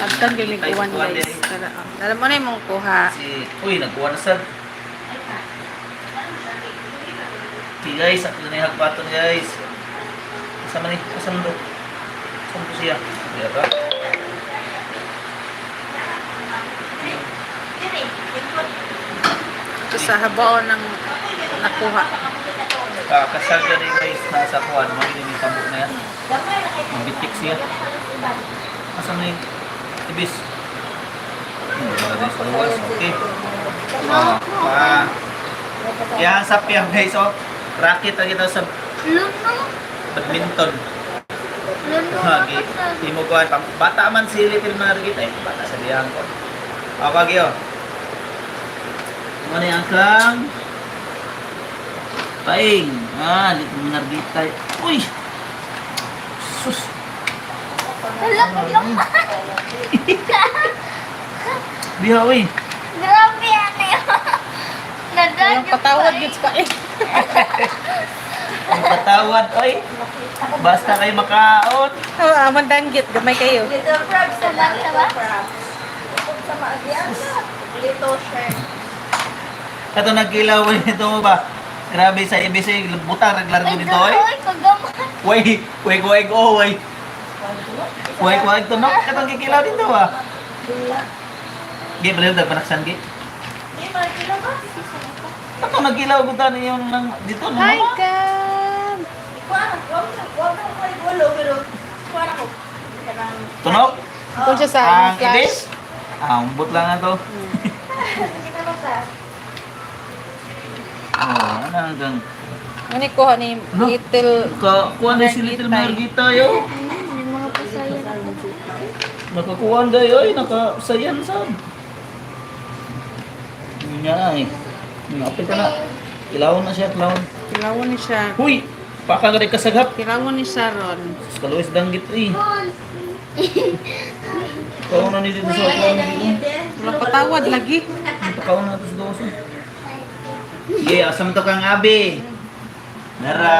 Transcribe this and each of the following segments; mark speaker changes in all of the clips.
Speaker 1: Abtan kay mig-uwan, guys. Tara, oh. Alam mo na imong kuha.
Speaker 2: Si, uy, nagkuha na sad. Okay guys, ako na yung hagbaton, guys. Asa man eh? Asa man do? Asa man do siya? Kaya ba?
Speaker 1: Ito sa habaon ng nakuha.
Speaker 2: Ah, kasal gani guys, nasa kuan, mo yun yung tambok na yan. Mabitik siya. Asa man yung ibis? Wala din sa luwas. Okay. Oh, pa. Yan sa piyang guys, oh. Racket ang kita sa badminton. Ha, gi. Imo kuan bata man si Little Margit ay bata sa diyang ko. Ako giyo. Mo ni ang kang paing. Ah, Little Margit. Uy. Sus. Diha uy.
Speaker 3: Grabe ano yun.
Speaker 1: Walang patawad gid pa eh.
Speaker 2: Ang patawad oy. Basta kayo makaon.
Speaker 1: Oh, amon danggit gamay kayo.
Speaker 3: Little frog sa bata ba?
Speaker 4: Little shirt.
Speaker 2: Kato nagkilaw nito mo ba? Grabe sa ABC, butang naglargo
Speaker 3: Ay,
Speaker 2: nito oy.
Speaker 3: oy, kagamay.
Speaker 2: Way, way, way, go, way. Way, way, to no. Katong kikilaw dito ah. Gi, baliw dag panaksan gi.
Speaker 4: Di ba, kilo ba?
Speaker 2: Kato nagkilaw ko tani yung nang dito no.
Speaker 1: Hi, Cam!
Speaker 4: Kuha na ko gulo, pero kuha na ko. Kanang
Speaker 2: Tunok.
Speaker 1: Kung siya sa
Speaker 2: Ang
Speaker 1: imong flash.
Speaker 2: ibis. Ah, umbot lang na to.
Speaker 4: kita ba sa
Speaker 2: Oh, ano hanggang
Speaker 1: Ano kuha ni
Speaker 2: Ano?
Speaker 1: Little
Speaker 2: ka kuha na si Little Margita yo.
Speaker 3: May mga pasayan ako.
Speaker 2: Nakakuha dayo ay nakasayan sad. Yun nga ay. Napit ka na. Ilawon na siya, ilawon.
Speaker 1: Kilawon ni siya.
Speaker 2: Huy! Paka ka rin kasaghap.
Speaker 1: Kilawon ni siya ron.
Speaker 2: Sus, kaluwis danggit eh. Kaon na ni dito sa kaon na dito.
Speaker 1: Walang patawad lagi.
Speaker 2: Kaon na to sa doso. Sige, asam to kang abi. Nara.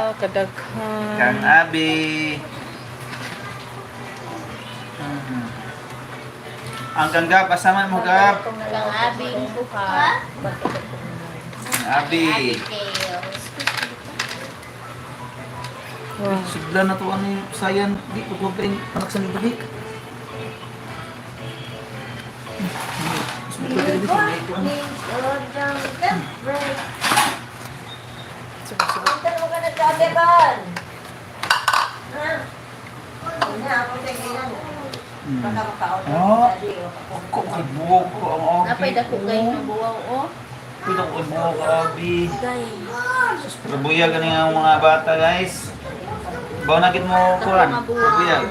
Speaker 1: Oh, kadaghan.
Speaker 2: Kang abi. Ang kang gap, asaman mo gap.
Speaker 4: Kang abing buka.
Speaker 2: Ang abi.
Speaker 1: Wow.
Speaker 2: Sigla na to ano yung sayan. Di, huwag pa yung anak sa nibalik.
Speaker 4: Unta mo ka nagkaagaban? Ha? Una, ako tingnan. Baka makaon.
Speaker 2: Ah. Ako, kay buwag ko ang abi.
Speaker 4: Napay dako kay nga buwaw oh.
Speaker 2: Pwede ko kay buwag ang abi.
Speaker 4: Gay.
Speaker 2: Rabuyag ka nga mga bata, guys. Bawa na mo kuhan. Rabuyag.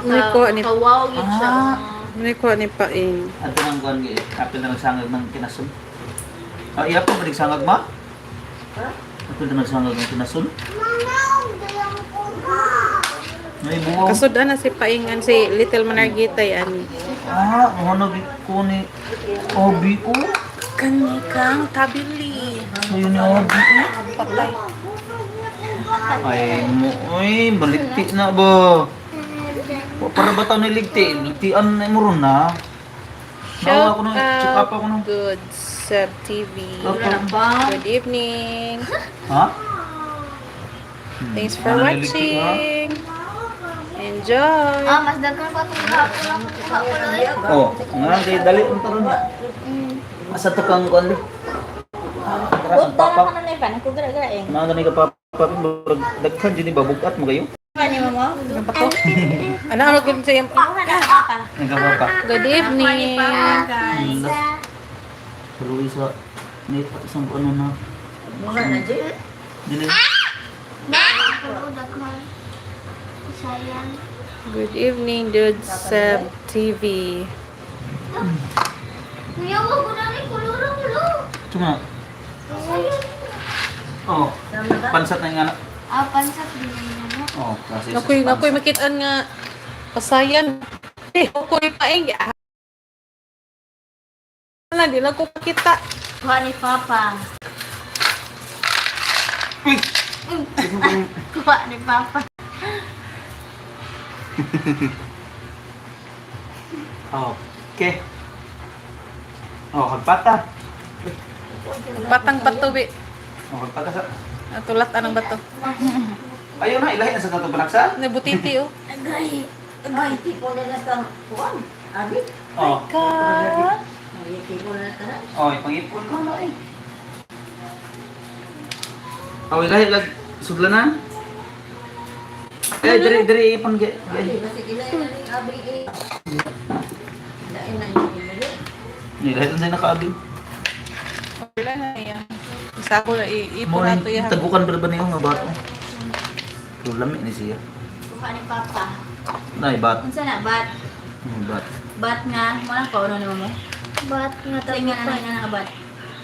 Speaker 1: Ano kuha ni
Speaker 4: Kawaw yun siya.
Speaker 2: Ah.
Speaker 1: Ano kuha ni Paing?
Speaker 2: Ato nang kuhan gi. Apil na nagsangag ng kinasun. Ah, iya po ba nagsangag ma? Apil na nagsangag ng kinasun. May buwaw.
Speaker 1: Kasudan na si Paingan si Little Manargitay ani.
Speaker 2: Ah, ano ko ni Obi ko?
Speaker 1: Kani kang tabili.
Speaker 2: Sa'yo ni Obi ko.
Speaker 1: Patay.
Speaker 2: Ay mo, oy, baligti na ba? Wa para ba tao niligti? Ligtian na mo ron na. Nawa
Speaker 1: Shout
Speaker 2: ko nung, check up ako nung.
Speaker 1: out Good Seb TV. Good evening.
Speaker 2: Ha?
Speaker 1: Thanks for
Speaker 2: Ano niligti, ha?
Speaker 1: watching. Enjoy.
Speaker 3: Ah, mas daghan pa itong hapon ako kuha ko lang.
Speaker 2: Oh, nga kay dali ang taron na. Asa to kang kuan di? Tara sa
Speaker 4: Unta na
Speaker 2: papa.
Speaker 4: ka na na ipan. Ako gara-gara eh.
Speaker 2: Ano gani ka papa? Murag daghan jud ni babugat mo kayo.
Speaker 4: Ano mo mo?
Speaker 1: Ano ba to? Ano ano gud sa iyong
Speaker 4: Kuha na papa.
Speaker 2: Nagkapapa.
Speaker 1: Good evening.
Speaker 2: Tuloy sa ni isang ano na.
Speaker 4: Mura na jud.
Speaker 2: Dili.
Speaker 3: Pero daghan. Pasayan.
Speaker 1: Good evening, Dude Seb TV.
Speaker 3: Kuya, wag ko na rin kuluro kulo.
Speaker 2: Tuma.
Speaker 3: Pasayan.
Speaker 2: Oh, pansat na yung anak.
Speaker 3: Ah, pansat din na.
Speaker 2: Oh, kasi sa
Speaker 1: Nakoy, nakoy
Speaker 2: pansat.
Speaker 1: makitaan nga pasayan. Eh, ako'y paing. Ah. Wala, di lang ko makita.
Speaker 4: Kuha ni papa.
Speaker 2: Uy!
Speaker 4: Kuha ni papa.
Speaker 2: Okay. Oh, hagpata.
Speaker 1: Batang patubi.
Speaker 2: Oh, hagpata sa.
Speaker 1: Tulat anang bato.
Speaker 2: Ayaw na, ilahin na sa katong panaksa.
Speaker 1: Nabutiti oh.
Speaker 3: Agay.
Speaker 4: Ay, tipo na lang sa kuwan. Abi?
Speaker 2: Oh.
Speaker 1: Ka.
Speaker 4: Ay, tipo na lang.
Speaker 2: Oh, ipangipon ko na eh. Oh, ilahin lag sudlanan. Eh, diri diri ipon ge.
Speaker 4: Abi, basta ilahin na ning abi eh. Lain na yung imuli.
Speaker 2: Ilahin na nakaabi.
Speaker 1: Wala na iya. Isa ko na iipon
Speaker 2: Mo
Speaker 1: nato iya.
Speaker 2: tagukan ba niyo nga bato? Pero lami ni siya.
Speaker 3: Kuha ni Papa.
Speaker 2: Nay bat.
Speaker 5: Unsa na bat?
Speaker 2: Bat.
Speaker 5: Bat nga mo lang kauno nimo mo.
Speaker 3: Bat nga
Speaker 5: Sa inga na nga nga bat.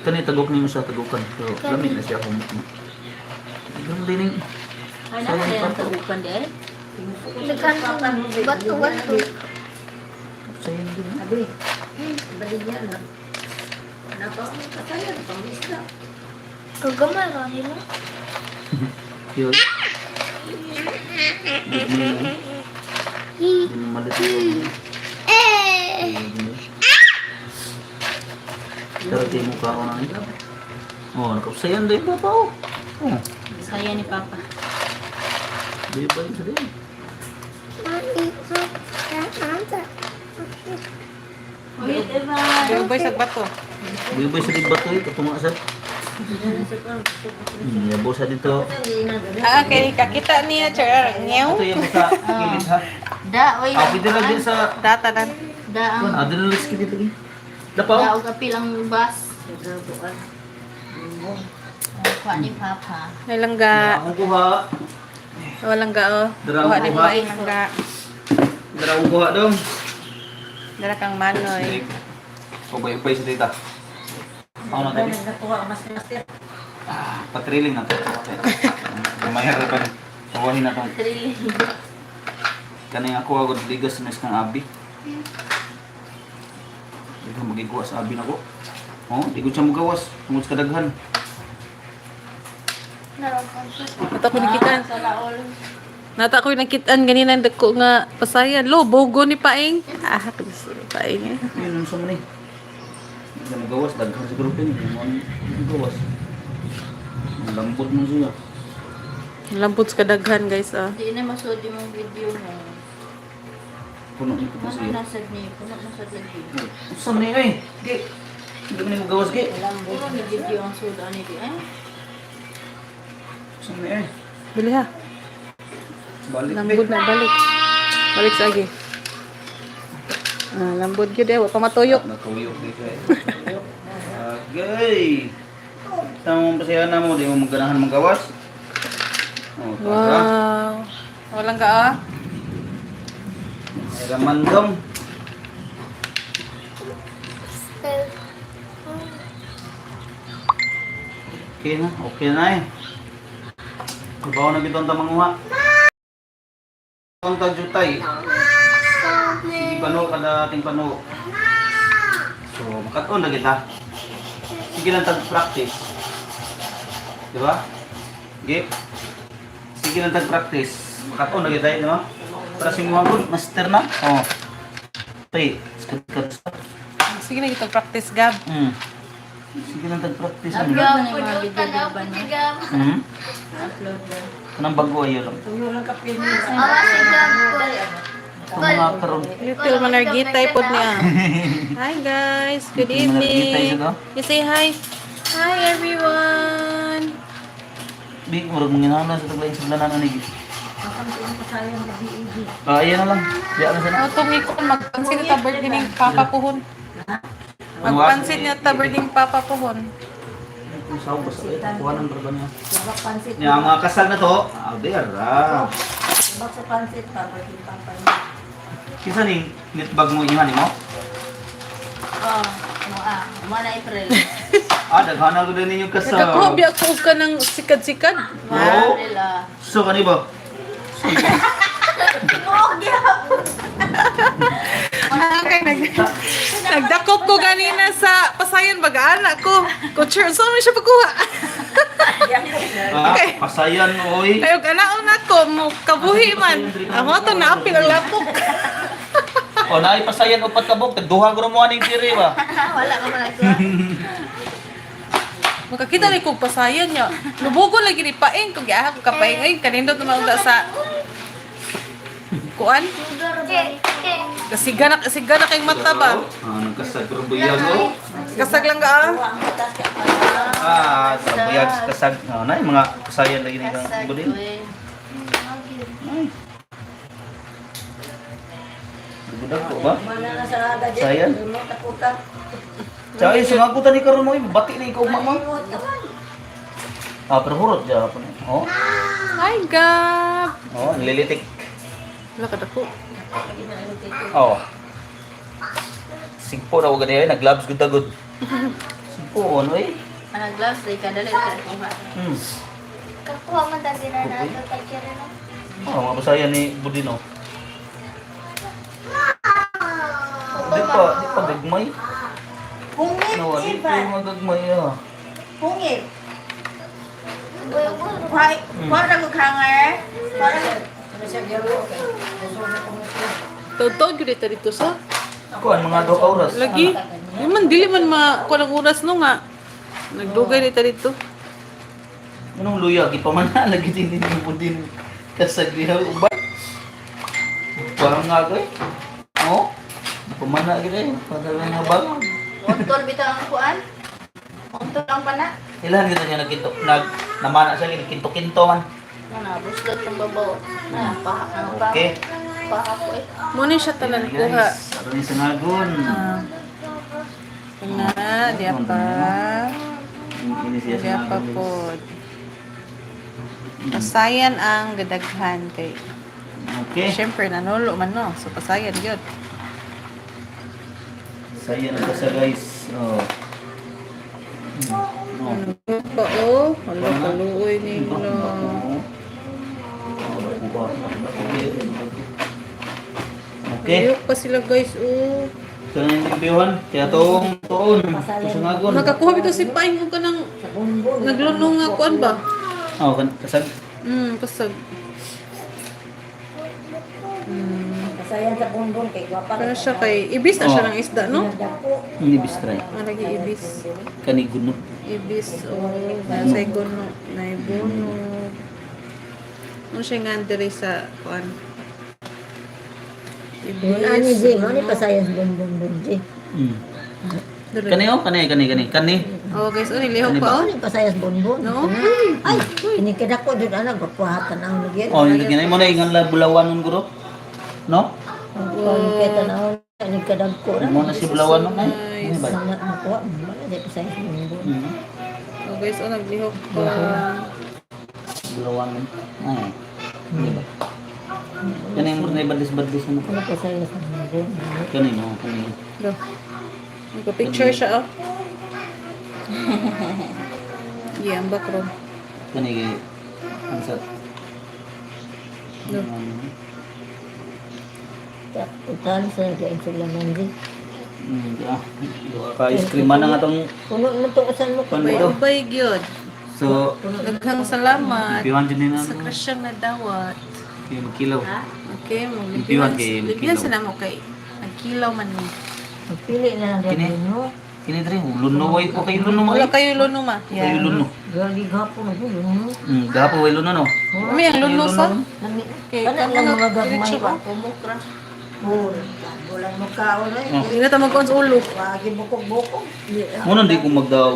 Speaker 2: Kani tagok nimo sa tagukan. Pero lami na siya kung. Ganun din ning
Speaker 5: Ay na kaya ang tagukan di ay.
Speaker 3: Daghan bato bato.
Speaker 2: sayo din.
Speaker 4: Abi, baligyan na. Napa, kasayan, pang-isda.
Speaker 3: Kagamay ra nila.
Speaker 2: Yun.
Speaker 3: Hi.
Speaker 2: Hindi mo malit yung
Speaker 3: Eh.
Speaker 2: Pero di mo ka na ito. Oh, nakapsayan din pa pa oh. Oh,
Speaker 5: Saya ni Papa.
Speaker 2: di pa yun sa din.
Speaker 5: Wait, Evan.
Speaker 1: Ubay sa bato.
Speaker 2: Di ba sa di bato eh, katunga sa. Yabo sa dito.
Speaker 1: Ah, kay kakita niya char ngew.
Speaker 2: Ito yung sa gilid ha.
Speaker 5: Da, oy.
Speaker 2: Ah, pwede lang din sa
Speaker 1: Data na.
Speaker 5: Da ang
Speaker 2: ah, dito lang sa dito. Dapaw.
Speaker 5: da og apil ang bus. Kuha ni Papa.
Speaker 1: May langga.
Speaker 2: Akong kuha.
Speaker 1: Walang ga oh.
Speaker 2: Dara
Speaker 1: Kuha ni
Speaker 2: kuha.
Speaker 1: Paing langga.
Speaker 2: Dara akong kuha dong.
Speaker 1: Dara kang manoy.
Speaker 2: Ubay-ubay sa dita. Ako na tayo.
Speaker 4: Nakuha ka mas master.
Speaker 2: Ah, patriling na to. Mayar pa ni. Tawahin na tong.
Speaker 5: Thrilling.
Speaker 2: Kaning ako agad ligas na kang abi. Di ko magigwa sa abi nako. Oh, di ko siya magawas tungod sa kadaghan.
Speaker 1: Nata ko nakitaan.
Speaker 5: Sa laol.
Speaker 1: Nata ko nakitaan ganina ang dako nga pasayan. Lo, bogo ni Paing. Ah, gusto ni Paing eh.
Speaker 2: Ayun unsa man eh. Di siya magawas daghan siguro pin. Di mo magawas. Ang lambot man siya.
Speaker 1: Lambot sa kadaghan guys ah.
Speaker 5: Di na masud yung video mo.
Speaker 2: Puno ni ko
Speaker 5: Ano
Speaker 2: siya.
Speaker 5: nasad ni? Puno nasad lagi.
Speaker 2: Unsa man ni eh? Gi. Di man ni magawas gi.
Speaker 5: Puno ni video ang sud ani di ay.
Speaker 2: Unsa man ni eh?
Speaker 1: Bili ha.
Speaker 2: Balik.
Speaker 1: Lambot na balik. Balik sa agi. Ah, lambot gyud eh, wa pa matuyok.
Speaker 2: Nakuyok di kay. Agay. Tama mo pasaya na mo, di mo maganahan magawas. Oh, tara.
Speaker 1: Wow. Walang ga ah.
Speaker 2: Ay, dong. Okay na eh. Kabaw na bitong tamanguha. Ang tagjutay. Sige pano kada ating pano. So, makatuon na kita. Sige lang tag practice. Di ba? Sige. Sige lang tag practice. Makatuon na kita, di ba? Para si Muha gud, master na. Oh. Tay, skat kat.
Speaker 1: Sige na itong practice gab.
Speaker 2: Sige lang tag practice. Ano?
Speaker 5: Upload na yung mga video di ba no? Upload na.
Speaker 2: Kanang bago ayo lang.
Speaker 3: Awa si Gab ko.
Speaker 2: Itong mga karon.
Speaker 1: Little manargitay pod niya. Hi guys, good
Speaker 2: Little manargitay
Speaker 1: evening.
Speaker 2: siya to.
Speaker 1: You say hi. Hi everyone.
Speaker 2: Di, murag manginahanglan sa taglaing sudlanan ani. Ah, ayan na lang. Diya na sana.
Speaker 1: Oh, tumikon magpansin ta birthday ning Papa puhon. Magpansin niya ta birthday ning Papa puhon.
Speaker 2: Kung sa basta eh, kuha ng barba niya.
Speaker 4: Sabak pansit.
Speaker 2: Niya ang mga kasal na to. Ah, there. Ah.
Speaker 4: Sabak sa pansit, papa, papa.
Speaker 2: Kinsa ning nitbag mo inyuhan nimo?
Speaker 5: Oh, mo ah. Mo na April.
Speaker 2: Ah, daghan na gud ninyo kasal.
Speaker 1: Nakakuha biya ko og ka ng sikad-sikad.
Speaker 2: Oo.
Speaker 5: April ah.
Speaker 2: So kani ba?
Speaker 1: Ah, kay nagdakop ko ganina sa pasayan bagaan ako. Kutsure, so man siya pagkuha.
Speaker 2: Ah, pasayan oy.
Speaker 1: Kayo ganaon ako mo kabuhi man. Ako to naapil ang lapok.
Speaker 2: Oh, O, naay pasayan upat ka buok, tagduha guro mo aning diri ba.
Speaker 5: Wala ka man nagkuha.
Speaker 1: Makakita ni kog pasayan niya. Lubugo lagi ni paing kog giaha ko kapaing ay kanindot naman unta sa kuan. Kasiga na kay mata ba.
Speaker 2: Ah, nagkasag guro buyag oh.
Speaker 1: Kasag lang ka ah.
Speaker 2: Ah, sa buyag kasag. Oh, naay mga pasayan lagi ni
Speaker 5: Kasag
Speaker 2: Budin.
Speaker 5: ko eh.
Speaker 2: Ay. Budak ko ba? Sayan. Tsaka yung sungagutan ni karon mo, eh, bati na ikaw mama. Ah, pero hurot dyan po na. Oh,
Speaker 1: Hi Gab.
Speaker 2: oh, ang lilitik.
Speaker 1: Wala ka dako.
Speaker 2: Oh. Sigpo na ko ganyan, nag-gloves good na good. Sigpo, ano eh?
Speaker 5: Ang gloves ay kadali ka kuha.
Speaker 3: Kakuha man dati na nato kay Kira no.
Speaker 2: Oh, mga basayan ni Budino. Di pa gagmay.
Speaker 4: Pungit,
Speaker 2: No, di pa
Speaker 4: Ivan.
Speaker 2: yung mga gagmay ah.
Speaker 4: Pungit. Kuha, kuha na kong hanger. Kuha na kong.
Speaker 1: Taud-taud gyud dito dito sa.
Speaker 2: Kuan mga 2 oras.
Speaker 1: Lagi. Di man dili man ma kuan ang oras no nga. Nagdugay dito dito.
Speaker 2: Anong luya gipamana lagi din ni Budin kasagriha uban. Parang nga ko eh. Oh. Pamana gid eh, padala nga bang.
Speaker 5: Montol bitaw ang kuan. Montol ang pana.
Speaker 2: Ilan gid niya nagkinto nag namana siya nagkinto-kinto man.
Speaker 5: Ano, buslot ng babaw. Na, paha ang paha.
Speaker 2: Okay.
Speaker 5: Paha ko eh.
Speaker 1: Mo ni siya talan kuha.
Speaker 2: Guys, ato ni sangagon.
Speaker 1: Ah. Na, diya pa.
Speaker 2: Ini siya
Speaker 1: Diya pa
Speaker 2: sangagon.
Speaker 1: po. Pasayan ang gadaghan kay.
Speaker 2: Okay.
Speaker 1: Siyempre nanulo man no. So pasayan gyud.
Speaker 2: Saya na sa guys. Oh. Oh.
Speaker 1: Pa oh, wala kaluoy nila.
Speaker 2: Okay.
Speaker 1: Ayok pa sila guys oh.
Speaker 2: So na yung limpiwan. Kaya tuong tuon. Tusungagon.
Speaker 1: Nakakuha bitaw si Paing og kanang naglunong nga kuan ba?
Speaker 2: Oh, kasag.
Speaker 1: Kasag.
Speaker 4: Kasayan sa bumbong kay gwapa.
Speaker 1: Pero siya kay ibis na siya
Speaker 2: Oh.
Speaker 1: ng isda no?
Speaker 2: Hindi bistray.
Speaker 1: Ah, lagi ibis.
Speaker 2: Kaniguno.
Speaker 1: Ibis o nasa guno, naibuno. Ano siya nga diri sa kuan? Ibis.
Speaker 4: Ani G, mo ni pasayan sa bumbong G.
Speaker 2: Mm.
Speaker 1: Diri.
Speaker 2: Kani oh, kani kani kani kani.
Speaker 1: Oh guys, oh nilihok pa oh.
Speaker 4: Mo ni pasayan sa bumbong.
Speaker 1: No?
Speaker 4: Ay, ini kada ko jud ana gwapuhatan ang lugyan.
Speaker 2: Oh, yung ganyan mo na ingan la bulawan nun guro. No?
Speaker 4: Kung kay tanaw ini kada ko ra.
Speaker 2: Mo na si bulawan nun ay. Ano ba?
Speaker 4: Sana makuha mo na di pasayan sa bumbong.
Speaker 2: Mm.
Speaker 1: Oh guys, oh naglihok pa.
Speaker 2: Bulawan nun. Ay. Di ba? Kani mo na ibadlis-badlis ano.
Speaker 4: Ano pasayan sa bumbong.
Speaker 2: Kani mo, kani.
Speaker 1: Go. Nagpa-picture siya oh. Yeah, ang back room.
Speaker 2: Kani kay ang sa
Speaker 1: No.
Speaker 4: Utan sa kay sila man G.
Speaker 2: Ah, ka ice cream man ang atong
Speaker 4: Puno mo to usan mo.
Speaker 2: pan dito.
Speaker 1: Ubay gyud.
Speaker 2: So,
Speaker 1: Daghang salamat
Speaker 2: limpiwan dyan din
Speaker 1: sa
Speaker 2: na.
Speaker 1: kristyang na dawat.
Speaker 2: Kay magkilaw.
Speaker 1: Okay,
Speaker 2: Limpiwan
Speaker 1: maglipiwan.
Speaker 2: kay
Speaker 1: Lipiwan
Speaker 2: magkilaw.
Speaker 1: sila mo kay nagkilaw man ni.
Speaker 4: Pili na lang
Speaker 2: Kini.
Speaker 4: din mo.
Speaker 2: Kini dre, luno way ko kay luno
Speaker 1: Wala
Speaker 2: mo.
Speaker 1: kayo luno ma.
Speaker 2: Kayo luno.
Speaker 4: Gali gapon ko yun.
Speaker 2: Gapo way luno no.
Speaker 1: May ang luno sa.
Speaker 4: Nami.
Speaker 1: Okay,
Speaker 4: Kana lang mga gamay
Speaker 1: diretso
Speaker 4: ba?
Speaker 1: ba?
Speaker 5: Pumukra.
Speaker 4: Pur. Bulan mo kaon ay.
Speaker 2: Oh.
Speaker 1: Hindi na ta magkuan sa ulo.
Speaker 4: Wagi bukog-bukog.
Speaker 2: Muna di ko magdaw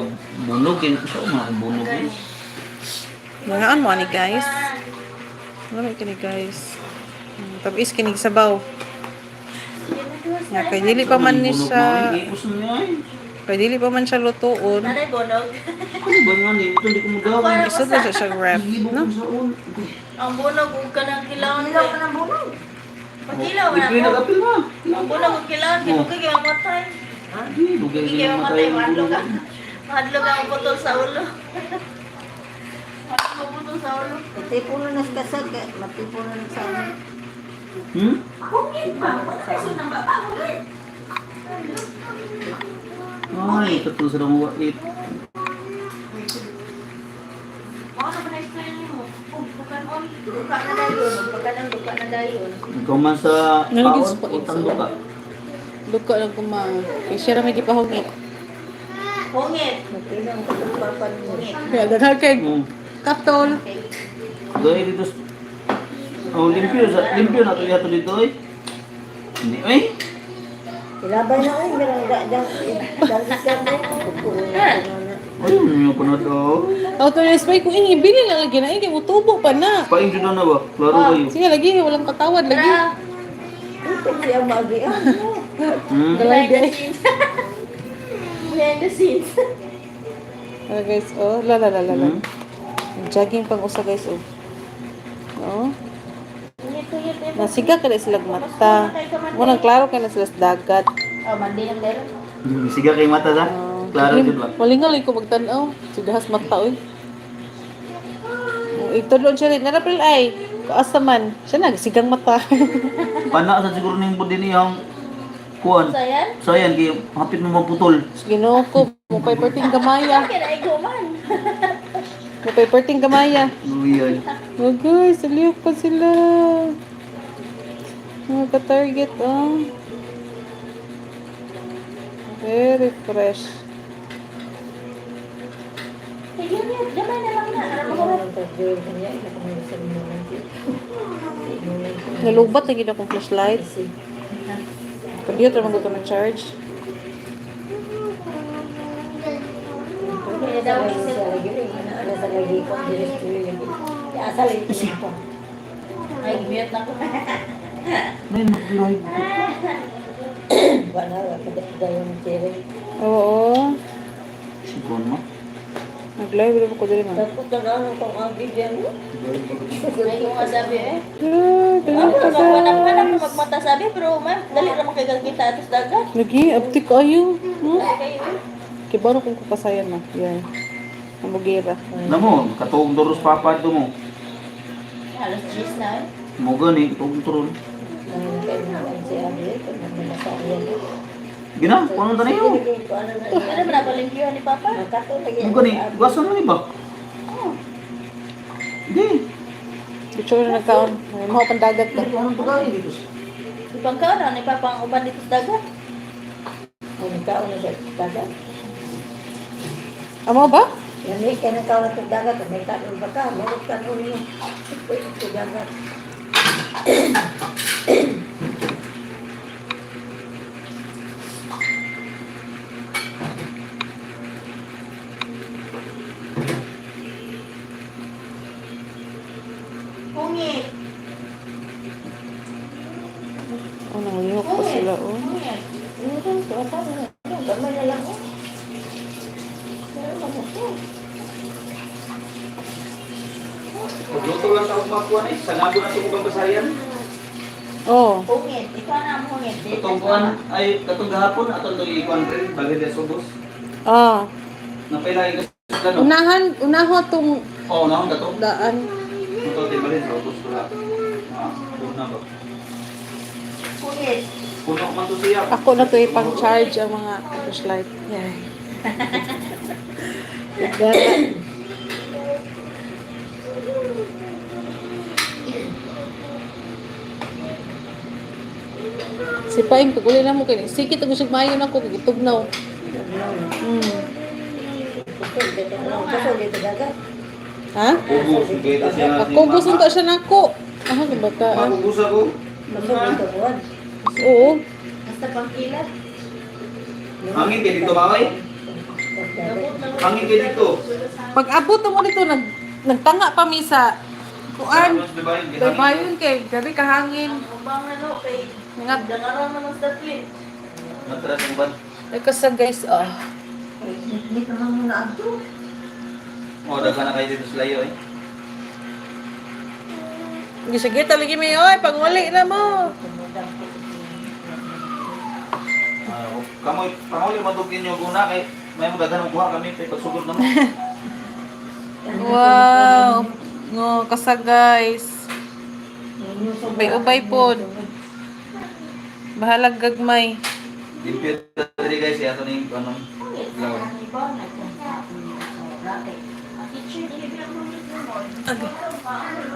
Speaker 2: bunog kay sa mga akong bunog. eh.
Speaker 1: Mga mo ani guys. Marami kini guys. Tabis kinig sabaw. Nga kay dili pa man ni
Speaker 2: Bunog
Speaker 1: siya,
Speaker 2: na, eh, Ikos na ay.
Speaker 1: kay dili pa man siya lutoon.
Speaker 5: Nanay bonog.
Speaker 2: Ano ba nga ni? Ito di ko magdaw.
Speaker 1: Isod na siya siya wrap, no?
Speaker 2: Sa ulo.
Speaker 5: Ang bonog ug kanang kilawon.
Speaker 4: Ilaw ka ng bunog.
Speaker 5: Pakilaw
Speaker 2: Di
Speaker 5: na.
Speaker 2: ko yung nag-apil ma.
Speaker 5: Ang bonog ug kilawon kay dugay kay mamatay.
Speaker 2: Di, dugay
Speaker 5: Dugay
Speaker 2: kayo
Speaker 5: kay
Speaker 2: matay
Speaker 5: mamatay,
Speaker 2: ang
Speaker 5: mahadlok
Speaker 2: bunog.
Speaker 5: ka. Mahadlok ang putol sa ulo. Mahadlok ang putol sa ulo.
Speaker 4: Matipuno na sa kasag. Matipuno na sa ano.
Speaker 2: Hmm? Ay, ito sa dong wait.
Speaker 5: Duka na dayon, duka na dayon.
Speaker 2: Ikaw man sa
Speaker 1: Nalagyan
Speaker 2: paon,
Speaker 1: sa paon.
Speaker 2: utang duka.
Speaker 1: Luko lang kuma. Kay siya ra may gipahungit.
Speaker 4: Hungit. Hungit.
Speaker 1: Kaya daghan kay katol.
Speaker 2: Dahil dito. Oh, limpyo sa limpyo na to yato dito eh. Hindi eh.
Speaker 6: Ilabay na ay, meron ga dyan.
Speaker 2: Ay, ano yung panod oh.
Speaker 1: Auto na spray kung ingibili lang lagi na ingay mutubo pa na.
Speaker 2: Paing jud na ba? Klaro kayo.
Speaker 1: Sige lagi walang katawad lagi.
Speaker 4: Tara.
Speaker 6: Siya magi.
Speaker 1: Galay
Speaker 4: Behind the
Speaker 1: di.
Speaker 4: scenes. Behind the scenes.
Speaker 1: Tara guys, oh, la la la la la. Jogging pang usa guys oh. Oh.
Speaker 4: Hungit, hungit.
Speaker 1: Nasiga ka na sila mata. Munang klaro ka na sila sa dagat.
Speaker 4: Oh, mandi lang dero.
Speaker 2: Siga kay mata sa. Klaro jud ba?
Speaker 1: Malingal ko magtan-aw. Sigahas mata oy. Oh, Itudlo siya rin. Narapil ay. Kaasa man. Siya nagsigang mata.
Speaker 2: Pana sa siguro ning budi niyang kuan.
Speaker 4: Sayan?
Speaker 2: Sayan kay hapit mo maputol.
Speaker 1: Ginoo ko. Mupay perting gamaya.
Speaker 4: Kaya na iguman.
Speaker 1: Mupay perting gamaya.
Speaker 2: Uy.
Speaker 1: Oh guys, aliyok pa sila. Mga ka-target oh. Very fresh.
Speaker 4: Sige, gamay na lang na. Alam mo ba?
Speaker 1: Nalubat na gid akong flashlight. Computer man ko charge.
Speaker 4: Kaya daw isip. Ay, mute na ko.
Speaker 2: Nay, nag-live.
Speaker 1: Oo.
Speaker 2: Siguro mo.
Speaker 1: Nag-live rin ko diri man.
Speaker 6: Tapos na kung ang bigyan mo.
Speaker 4: Ay, kung nga sabi eh.
Speaker 1: Ah, dali pa
Speaker 4: Magmanap
Speaker 1: guys.
Speaker 4: magmata sabi, pero ma'am, dali ra man kay kita atos dagat.
Speaker 1: Lagi, abtik kayo. No?
Speaker 4: Kayo eh.
Speaker 1: Kibaro kung kukasayan na. Yan. Ang
Speaker 2: Namo, katuog doros papa do mo.
Speaker 4: Halos cheese na eh.
Speaker 2: Mo gani tuog turon. Gina, kuno ta niyo.
Speaker 4: Ano ba na ni Papa?
Speaker 2: Mo gani, gasan mo ni ba? Di.
Speaker 1: Picture na nagkaon. May mga pandagat ka.
Speaker 2: Anong pagkain dito?
Speaker 4: Ipangkaon na ni Papa ang uban dito sa dagat.
Speaker 1: Amo ba?
Speaker 6: Yan kaya nagkaon sa dagat, may kanon ba ka? Meron kanon yun. Sa dagat.
Speaker 4: Hungit.
Speaker 1: Oh, nanglihok pa sila, oh.
Speaker 4: Hungit.
Speaker 6: Gamay na lang. Oh.
Speaker 2: Pagluto lang sa kumakuan eh. Sanabo na ito kung basayan.
Speaker 1: Oh.
Speaker 4: Hungit. Ikaw na ang hungit.
Speaker 2: Katong kuan ay katong gahapon atong to ikuan rin bagay sa subos.
Speaker 1: Ah.
Speaker 2: Napailay ka sa no.
Speaker 1: Unahan, unaho tong
Speaker 2: Oh, naon kato.
Speaker 1: daan.
Speaker 2: Ito di balin sa ubos wala. Ah, puno ba?
Speaker 4: Hungit.
Speaker 2: Puno man to siya.
Speaker 1: Ako na to ipang charge ang mga flashlight. Yan. Gara. Si Paing, pag uli na mo kini. Sikit ang usag maayo na ko, kay gitugnaw. Ha?
Speaker 2: Ubos kay ta siya.
Speaker 1: Ako gusto ta siya nako. Ah, bata.
Speaker 2: Maubos ako.
Speaker 1: Oo.
Speaker 4: Basta pangkilat.
Speaker 2: Hangin kay dito ba kay? Hangin kay dito.
Speaker 1: Pag abot mo dito nag nagtanga pa mi sa kuan. Baybayon kay gabi kahangin.
Speaker 4: Ang ubang ano kay
Speaker 1: Nga
Speaker 4: dangaran naman sa twin.
Speaker 2: Natras ang ban.
Speaker 1: Nagkasa guys, oh.
Speaker 6: Hindi ka man muna agto.
Speaker 2: Oh, daghan na kayo dito sa layo eh.
Speaker 1: Sige, talagi mi oy, panguli na mo.
Speaker 2: Ah, kamoy panguli matugin niyo guna kay may mo daghan og kuha kami kay pagsugod na mo.
Speaker 1: Wow. Ngo kasa guys. Ubay-ubay pod. Bahalag gagmay.
Speaker 2: Limpyo diri guys, ato ning anong
Speaker 4: Hungit.
Speaker 2: law.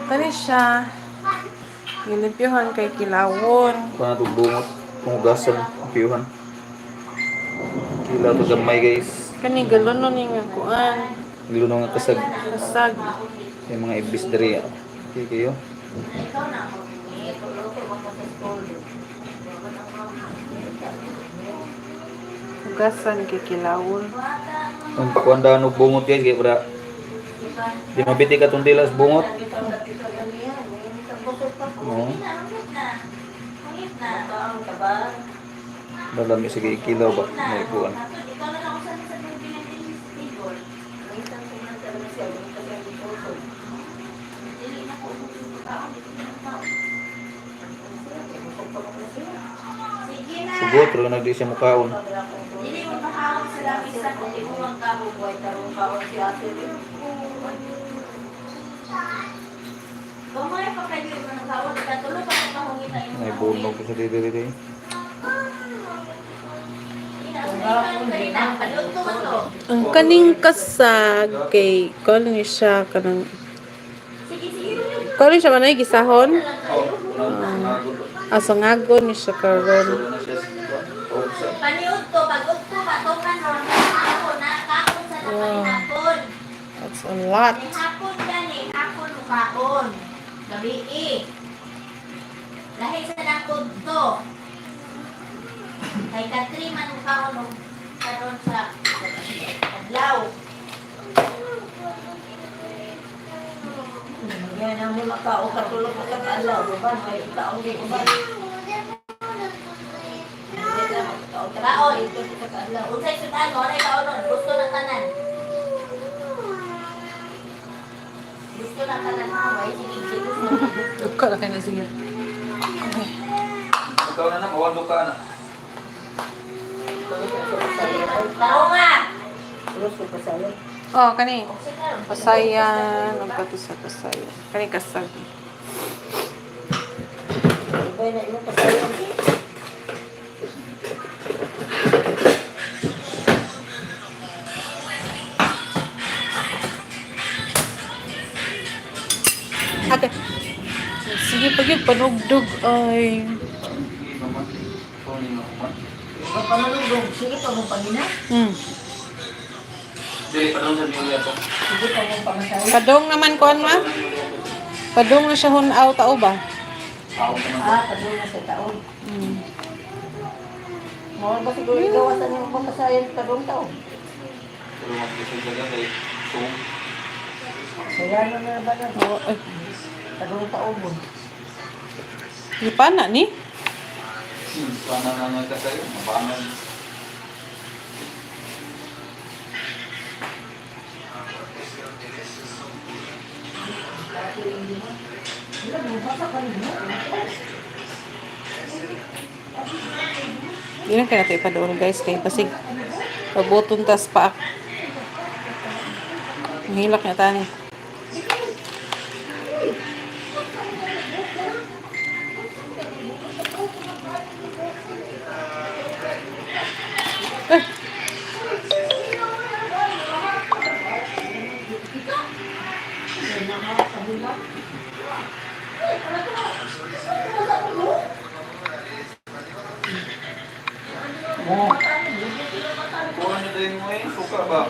Speaker 1: Kani siya. Gilimpyohan kay kilawon.
Speaker 2: Kuha na bungot, kung gasan. Piyuhan. Kilaw to gamay, guys.
Speaker 1: Kani galono ni nga kuan.
Speaker 2: Gilunong nga kasag.
Speaker 1: Kasag.
Speaker 2: Yung mga ibis diri. Okay kayo.
Speaker 5: Ikaw na ako.
Speaker 1: Hugasan kay kilawon.
Speaker 2: Ang pakuan daan og bungot, guys, kay para di mabiti ka tong dilas bungot. Oo. Dalami sige ikilaw ba may kuan.
Speaker 5: Ikaw na lang usan sa tubig ng table. Dili na ko tao, dili na tao. Sige na.
Speaker 2: Sugot pero nagdi siya mukaon.
Speaker 5: Dili mo makahawak sa lamisa kung di mo magkabubuhay tarong kaon si ate. Gamay pa kayo yung mga kaon, katulo pa ka kahungita yung
Speaker 2: May bunog ko sa diri diri.
Speaker 5: Paluto man to.
Speaker 1: Ang kaning kasag kay kuan ni siya kanang
Speaker 5: Sige, sige.
Speaker 1: kuan ni siya manay gisahon.
Speaker 2: Oh,
Speaker 1: Asangagon ni siya karon.
Speaker 5: Paniud to, pag ugto pa to man ron ako na kaon sa nakalihapon.
Speaker 1: That's a lot.
Speaker 5: Hapon gani, hapon mukaon. Gabi eh. Lahi sa nakod to. Kay katri man mukaon og karon sa adlaw.
Speaker 6: Yan ang mga kao katulog ka kaadlaw, uban may taong di uban.
Speaker 5: Kaon. Unsay sudan mo ay kaon nun. Gusto na tanan. Gusto na tanan ko ay sige sige gusto.
Speaker 1: Duka na kay na sige.
Speaker 2: Ikaw na na, mawalo ka na.
Speaker 5: Tao nga.
Speaker 6: Terus ko pasayan.
Speaker 1: Oh, kani. Pasayan, ang kato sa pasayan. Kani kasag.
Speaker 6: Ibay na imo pasayan.
Speaker 1: Ate. Sige pag yun, panugdog ay.
Speaker 6: Pamanugdog, sige pa mong pangina.
Speaker 2: Dili pa doon sa Biblia to.
Speaker 6: Sige pa mong pangasawa.
Speaker 1: Padong naman kuan ma. Padong na siya hunaw tao ba?
Speaker 2: Tao naman.
Speaker 6: Ah, padung na sa taon. Mao ba siguro igawasan yung pamasayan padung taon?
Speaker 2: Pero mag-isip ka lang kay Tung.
Speaker 6: Kaya na na ba na?
Speaker 1: Oo, ay.
Speaker 6: Padung taon mo.
Speaker 1: Di pa na ni?
Speaker 2: Sana na nga ka sa'yo. Mabangan.
Speaker 1: Di lang kaya natin ipadoon guys kay basig pabuton tas pa. Ang hilak niya tani. Eh,
Speaker 2: Mo. Kuha niyo din mo eh. Suka ba?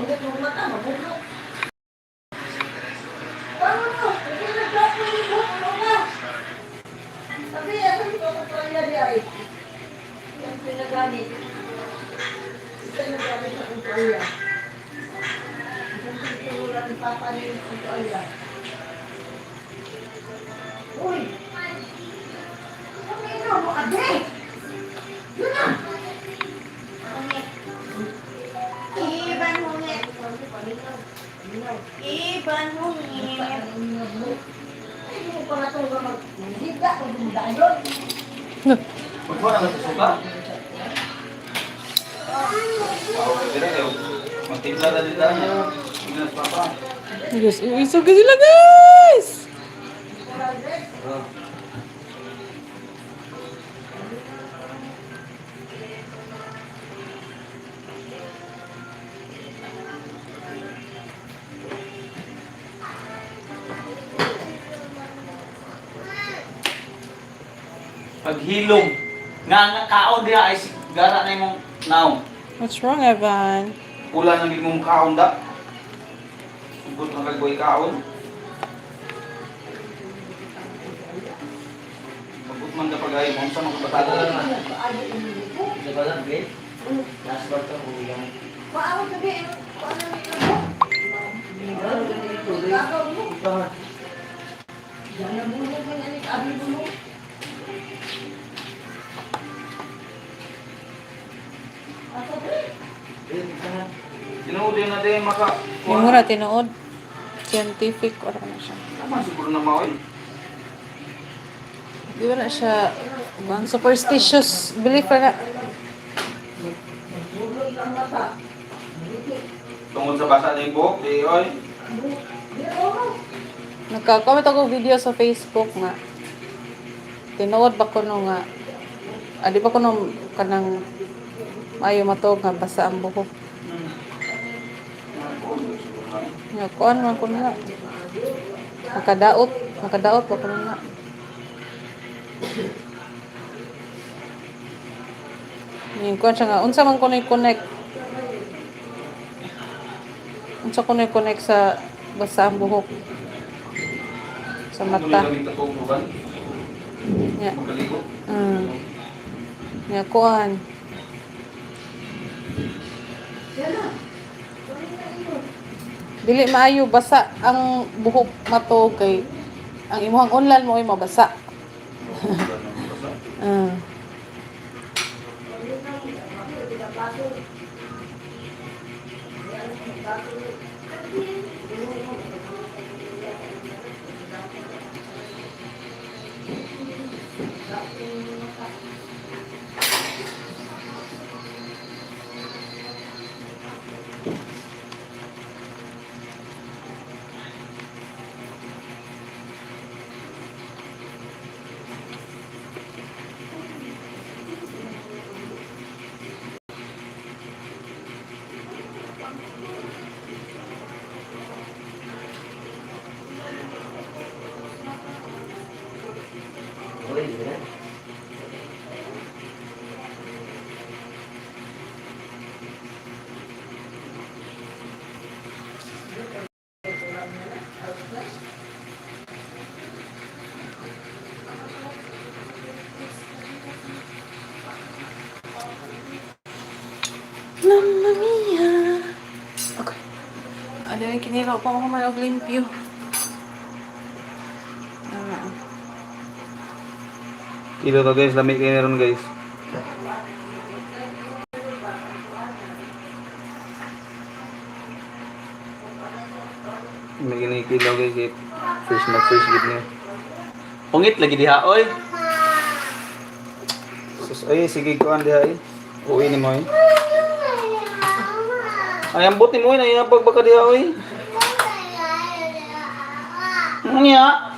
Speaker 4: Sabi, ano ito ang kanya niya ay? Yung pinagamit. Ito yung gamit sa kumpanya. Yung tinuturuan ni Papa niya yung kumpanya. Uy! Ano yun? Mo ade! Yun na!
Speaker 5: Iban hungit. Iban hungit.
Speaker 4: Ay, mo pa nga ito mag-higa kung dumundayon.
Speaker 2: Pagkuha na ka sa suka? Tao ka dira kayo. Magtimpla na din tayo. Tingnan sa papa.
Speaker 1: Diyos, isog sila guys!
Speaker 2: Ah.
Speaker 7: Paghilom nga nga kaon diha ay
Speaker 2: Gara na imong naong.
Speaker 1: What's wrong, Evan?
Speaker 2: Pula nang imong kaon da. Sugot na kag boy kaon. Pagut man ka pagayo mo unsa man kabatago.
Speaker 4: Paano sabihin? Paano yung Gagaw mo. Yan ang bulong ng anik, abi bulong. Ako, pre.
Speaker 2: Tinuod din na din maka.
Speaker 1: Yung mura tinuod. Scientific or ano siya.
Speaker 2: Tama siguro na maoy.
Speaker 1: Di ba na siya bang superstitious belief na?
Speaker 4: Bulong ang mata.
Speaker 2: Tungod sa basa na yung buhok, di oy.
Speaker 4: Di, oh.
Speaker 1: Nagka-comment ako video sa Facebook nga. Tinuod ba ko no nga di ba ko no kanang maayo matog nga basa ang buhok. Nga kuan man ko na. Makadaot, makadaot ba ko na. Yung kuan siya nga unsa man ko na connect. Unsa ko na connect sa basa ang buhok sa mata. Nga.
Speaker 2: Magkaligo.
Speaker 1: Nga kuan. Dili maayo basa ang buhok mato kay ang imuhang unlan mo ay mabasa. Mamma mia. Okay. Ano yung kinilo pa ako man og limpyo. Ah.
Speaker 2: Kilo to guys, lamig kayo meron guys. May gini kilo guys, eh. Fresh na fresh gid niya. Pungit lagi diha oy. Sus, ay sige kuan diha eh. Uwi ni mo eh. Ay ambot ni mo eh, naiabag baka diha oy. Ano niya?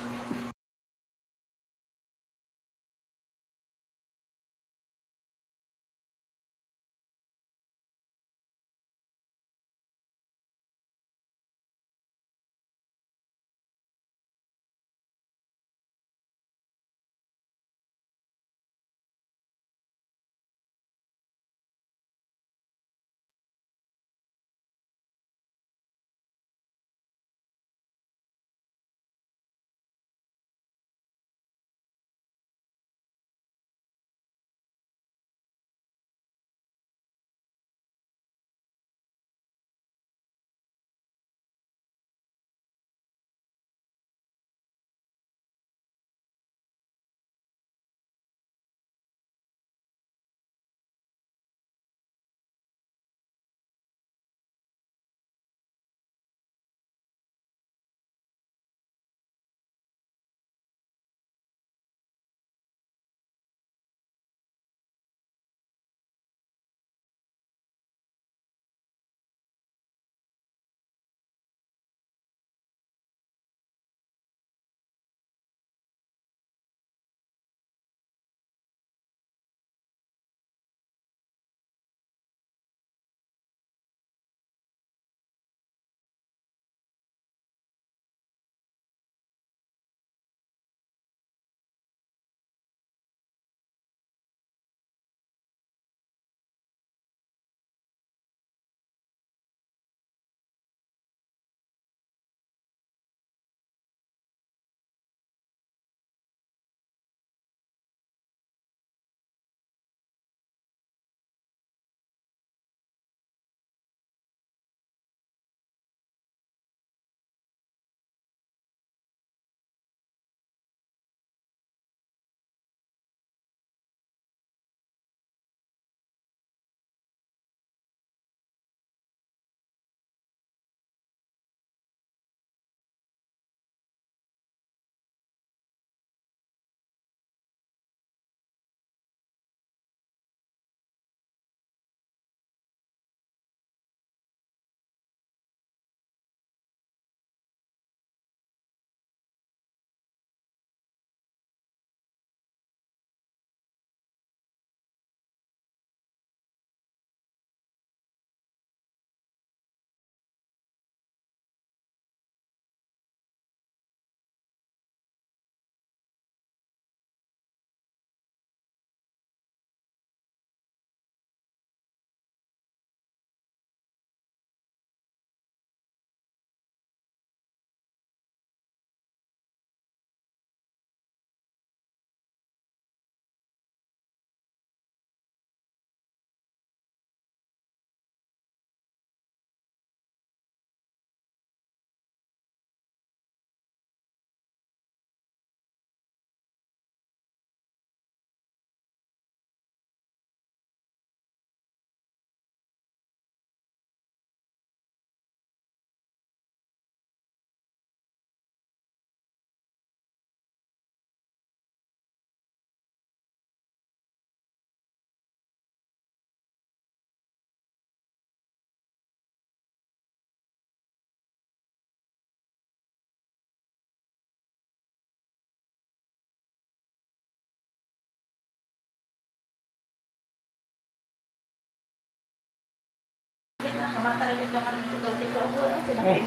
Speaker 2: Oh,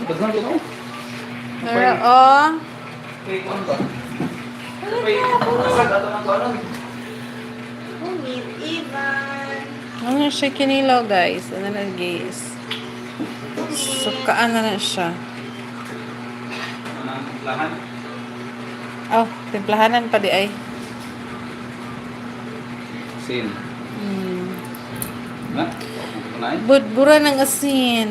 Speaker 2: daghan gid oh.
Speaker 1: Pero, oh.
Speaker 2: Kay kuan ba? Kay asag ato nang kuanon.
Speaker 5: Hungit, Ivan.
Speaker 1: Ano siya kinilaw, guys? Ano na, guys? Sukaan na na siya.
Speaker 2: Anang lahan.
Speaker 1: Oh, timplahanan pa di ay.
Speaker 2: Sin. Na? Kunay.
Speaker 1: Budbura ng asin.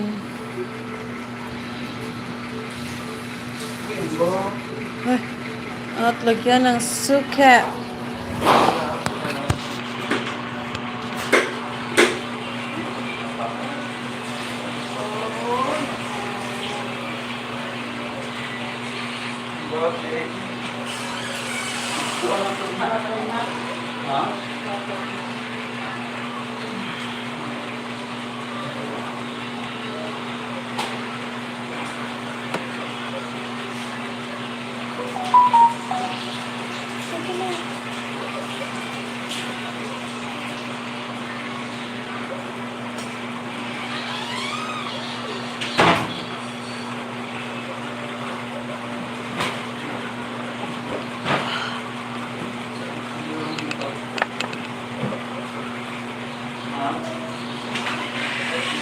Speaker 1: Ay, at lagyan ng suka.
Speaker 2: Ha? Ha?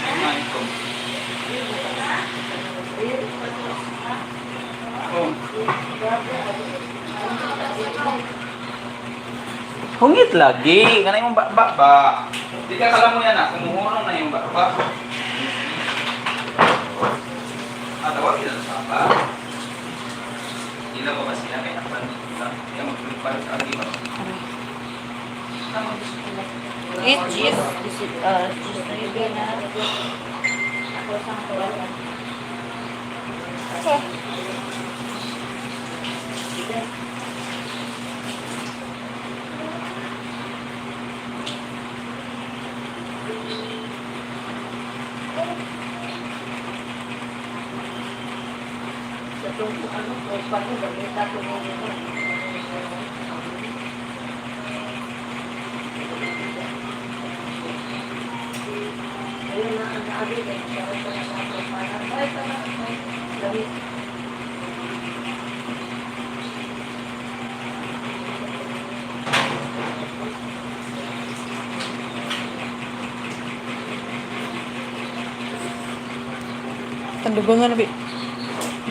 Speaker 2: Kumain ko. Oh. Hungit lagi, kanay mong ba ba ba. Di ka kala mo yan ah, kumuhurong na yung ba ba. Ah, tawag yun sa pa. Ila ba ba sila kay nakpan lang. Kaya magpalipad sa agi ba.
Speaker 1: Eat cheese.
Speaker 6: Sa itong ano, tropa ko, gamita ko mo nito. Ayun na, ang abi, eh, sa ito na sa tropa na, ay, tama, ay, gamit.
Speaker 1: Tandugon na bi.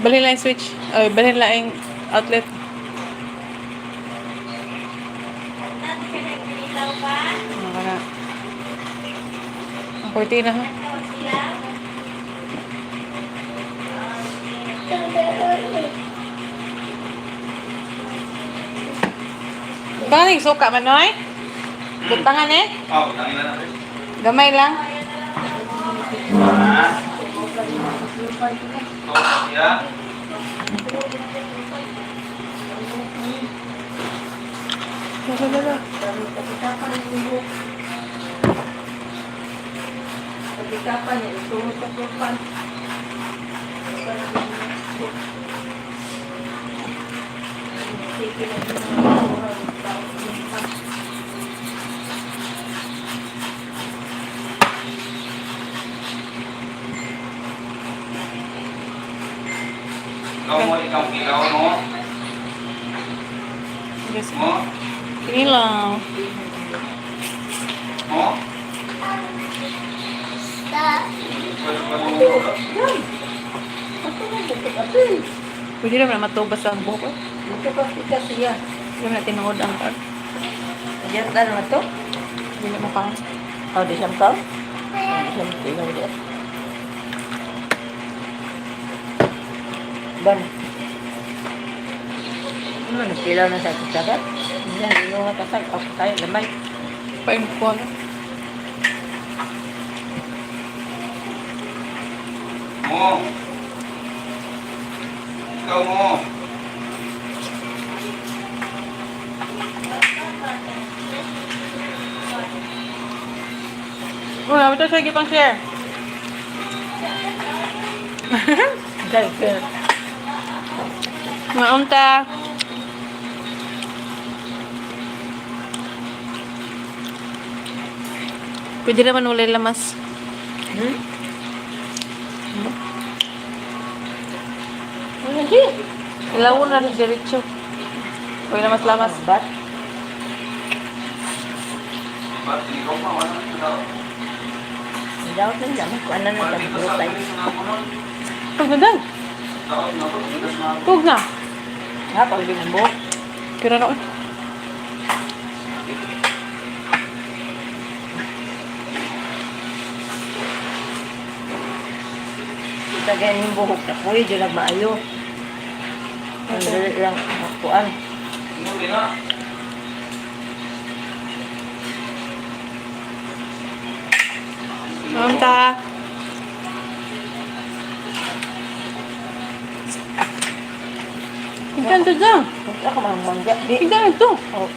Speaker 1: Balhin lang yung switch. Ay, balhin lang yung outlet.
Speaker 5: Natin ka nagkinilaw pa?
Speaker 1: Ano ka na? Ang kurtina ha?
Speaker 5: Tawag sila?
Speaker 1: Baka yung suka man, oy? Butangan eh?
Speaker 2: Oh, tangin na natin.
Speaker 1: Gamay lang.
Speaker 2: Ah. Oh, ya.
Speaker 1: Lala, lala.
Speaker 6: Pagkikapan yung buhok. Pagkikapan niya, isunod sa tropa. Sige na yun ang mga tao.
Speaker 2: Ikaw mo, ikaw, ikaw mo.
Speaker 1: Yes.
Speaker 2: Mo,
Speaker 1: Kinilaw.
Speaker 2: mo.
Speaker 3: Sa
Speaker 1: Pwede naman na matubas ang buhok eh.
Speaker 6: Dito ka kita siya.
Speaker 1: Hindi naman na tinuod ang card.
Speaker 4: Diyan ka naman to?
Speaker 1: Hindi na mukha.
Speaker 4: Oh, di siyam ka? Oh, di siyam ilaw di. Ban. Ano, nagpilaw na sa dagat? Hindi, ilaw nga kasag. Ako tayo, lamay.
Speaker 1: Pain ko ano.
Speaker 2: Mo. Ikaw mo.
Speaker 1: Uy, ito siya pang share.
Speaker 4: Okay, okay.
Speaker 1: Maunta. Pwede naman wala lamas.
Speaker 4: Hmm?
Speaker 6: Ano siya?
Speaker 1: Ilaw na rin diretso. Uy, lamas-lamas.
Speaker 6: Bat?
Speaker 2: Ba't ikaw pa? Wala nang tao.
Speaker 6: Daot na lang. Kuan na lang
Speaker 2: Dito
Speaker 6: kami
Speaker 2: sa
Speaker 6: tayo.
Speaker 1: Tug na dan.
Speaker 2: Tao na to. Tigas na.
Speaker 1: Tug na.
Speaker 6: Ha, pag binambo.
Speaker 1: Kira na. Uy.
Speaker 6: Kita ganyan yung buhok na kuy, di lang maayo. Ang dali lang kuan.
Speaker 2: Hindi na.
Speaker 1: Ma'am ta. Ibtan to dyan.
Speaker 6: Ako mga mangga. Di.
Speaker 1: Ibtan ito.
Speaker 6: Oh,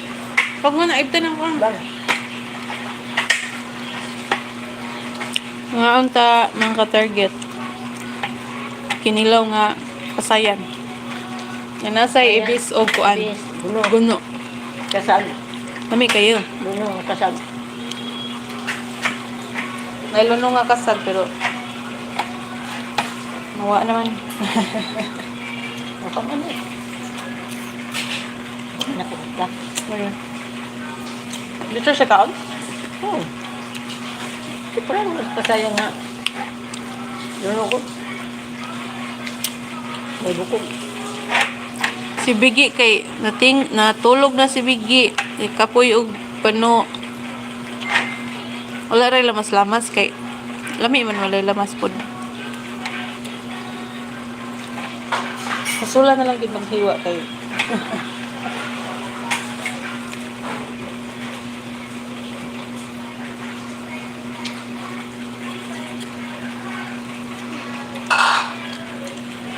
Speaker 1: Pag nga naibtan ang kang.
Speaker 6: bang.
Speaker 1: Mga unta, mga ka-target. Kinilaw nga kasayan. Nga nasa ibis o kuan.
Speaker 6: Ibis, guno.
Speaker 1: Guno.
Speaker 6: Kasag.
Speaker 1: Nami kayo.
Speaker 6: Guno, kasag.
Speaker 1: Nailuno nga kasag pero mawa naman.
Speaker 6: Ako man eh. Nakumta.
Speaker 1: Ayun. Dito siya kaon?
Speaker 6: Oh. Di pa rin mas pasaya nga. Duno ko. May bukog.
Speaker 1: Si Biggie kay nating natulog na si Biggie. Kapoy og pano. Wala ray lamas-lamas kay lami man walay lamas pod. Kasula na lang gid maghiwa kay.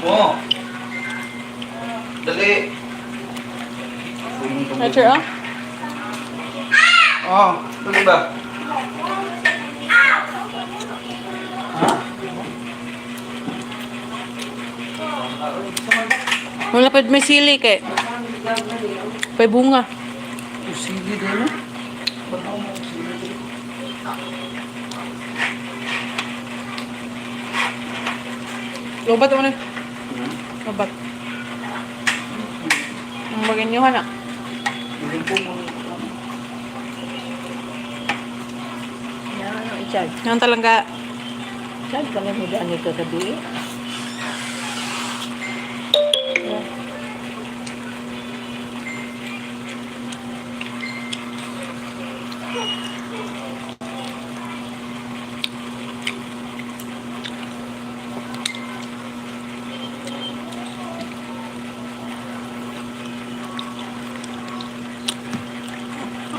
Speaker 2: Oh. Dali.
Speaker 1: Nature ah?
Speaker 2: Oh, dali ba?
Speaker 1: Wala pa may sili kay. Pay bunga.
Speaker 2: Sige din.
Speaker 1: Lobat mo na. Lobat. Ang maginyohan ah.
Speaker 6: Yan, i-charge.
Speaker 1: Yan talaga.
Speaker 6: Charge kami mo dyan ito gabi.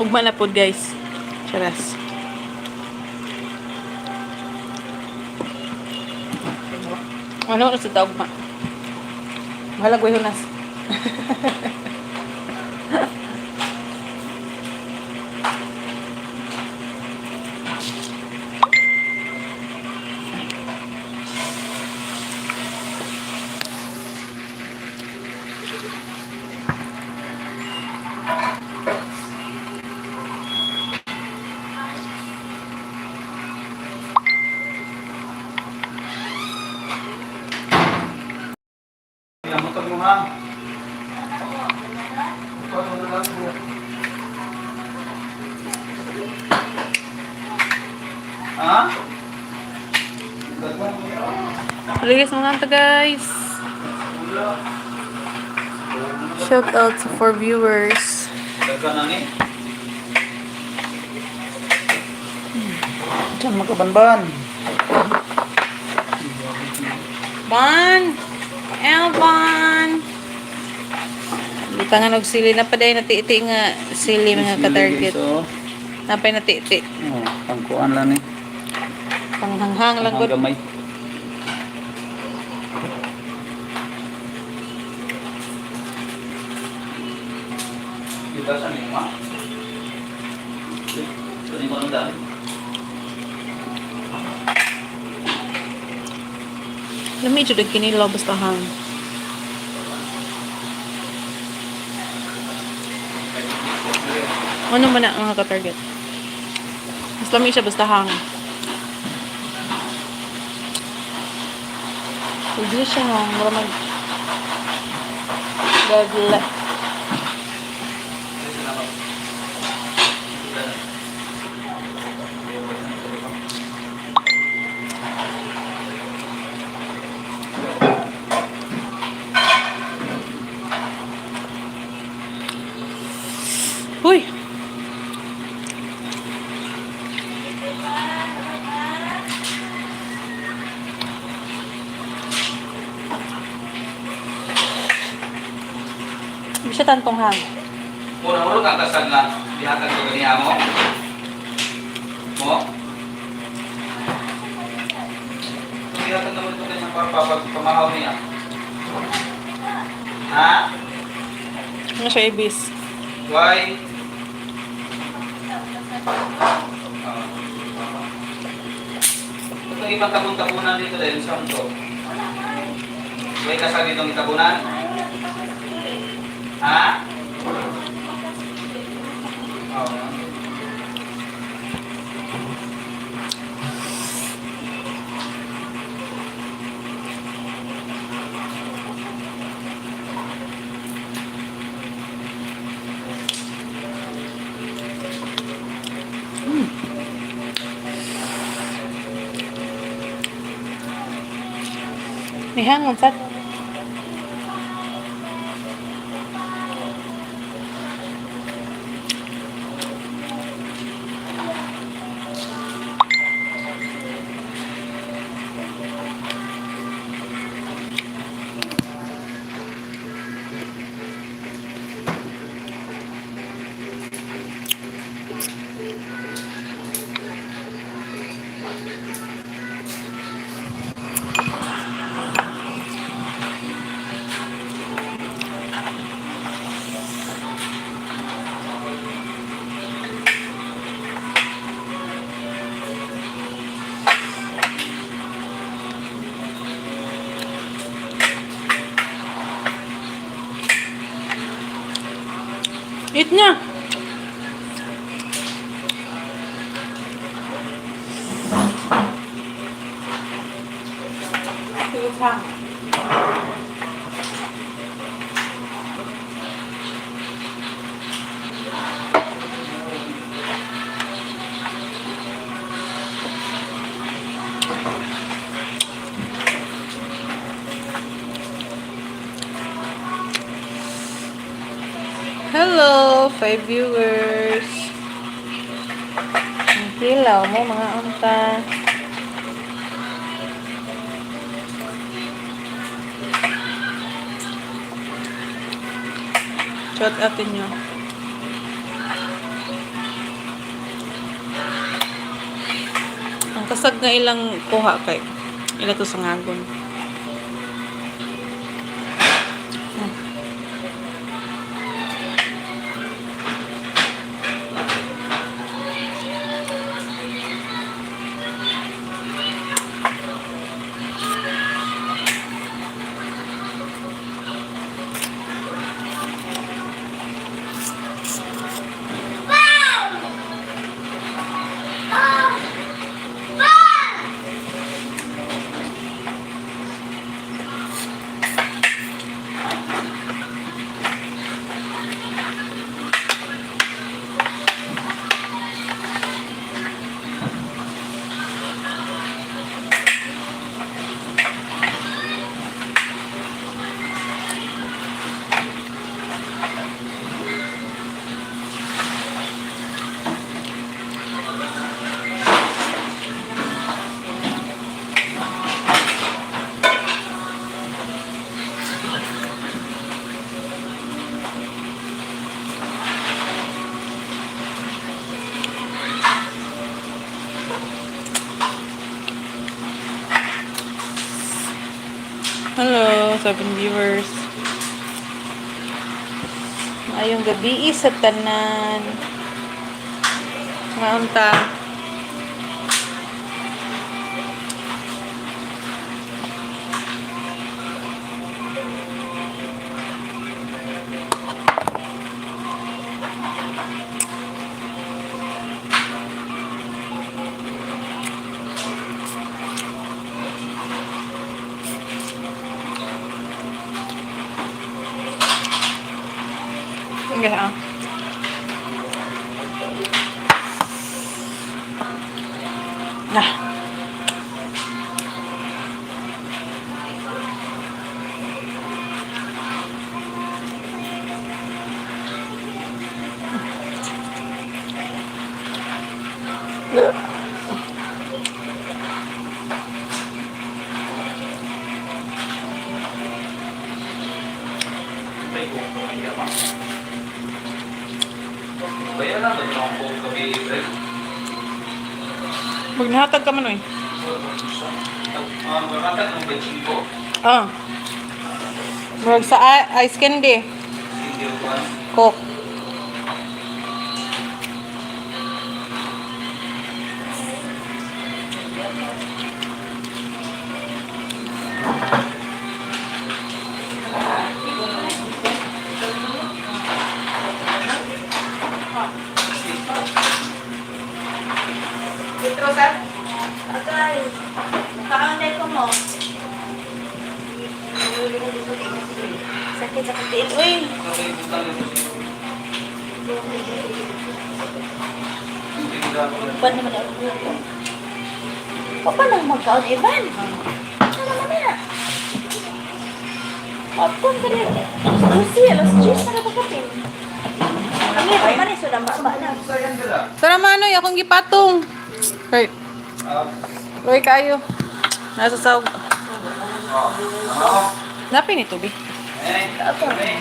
Speaker 1: Ugma na po guys. Charas. Ano na sa ugma? Mahalag way hunas.
Speaker 2: Lamutag mo ha. Ito na lang po. Ha?
Speaker 1: Release mga anta guys. Shout out to 4 viewers.
Speaker 2: Daga na ni.
Speaker 4: Diyan magkabanban.
Speaker 1: Ban! Elvan! Butangan og sili na pa dahil natiiti nga sili mga ka-target.
Speaker 2: So,
Speaker 1: Napay natiiti.
Speaker 2: oh, pangkuan lang ni.
Speaker 1: Panghanghang lang gud.
Speaker 2: Gamay. Dito sa ni ma. Kunin ko ng dami.
Speaker 1: Lami jud ang kinilaw basta hang. Ano man na mga ka-target? Mas lami siya basta hang. Hindi siya nga, mura mag... Gagla. Huy! Hindi siya tantong hang.
Speaker 2: Mura-mura kang kasal na dihatag ko ganiya mo. Mo? Dihatag naman ito kanyang papa pag pamahaw niya. Ha?
Speaker 1: Ano siya ibis?
Speaker 2: Why? Ah. Ito ibang tabon-tabunan dito dahil sa to. May kasal ditong itabunan? Ha? Oo.
Speaker 1: May hangon sa... Eat na! Hello, five viewers. Ang hilaw mo, mga unta. Shout out inyo. Ang kasag nga ilang kuha kay ila to sa ngagon. Hello, seven viewers. Maayong gabi sa tanan. Maunta. Okay, ah. Nah.
Speaker 2: May kung kaya pa. Kaya na, doon ako kung gabi, break.
Speaker 1: Magnahatag ka man, oy.
Speaker 2: Ang maratag ng benching ko.
Speaker 1: Ah. Murag sa ice candy.
Speaker 2: Hindi ko ano.
Speaker 1: Coke.
Speaker 5: Petro, sir? Agay. Nakaanay ko mo. Sakit sa katiil. Uy!
Speaker 2: Okay, butang ito. Hindi ko
Speaker 5: Uban naman ang ulo ko. O pa lang magkaon, Ivan. Ano naman na? Popcorn ka rin. Alas 12, alas 10 na kapagkapin. Ang hirap man eh, so lamba na.
Speaker 1: Tara manoy, akong gipatong. Kay, Roy kayo. Nasa sawg. Napin ni tubig.
Speaker 2: Eh, eh.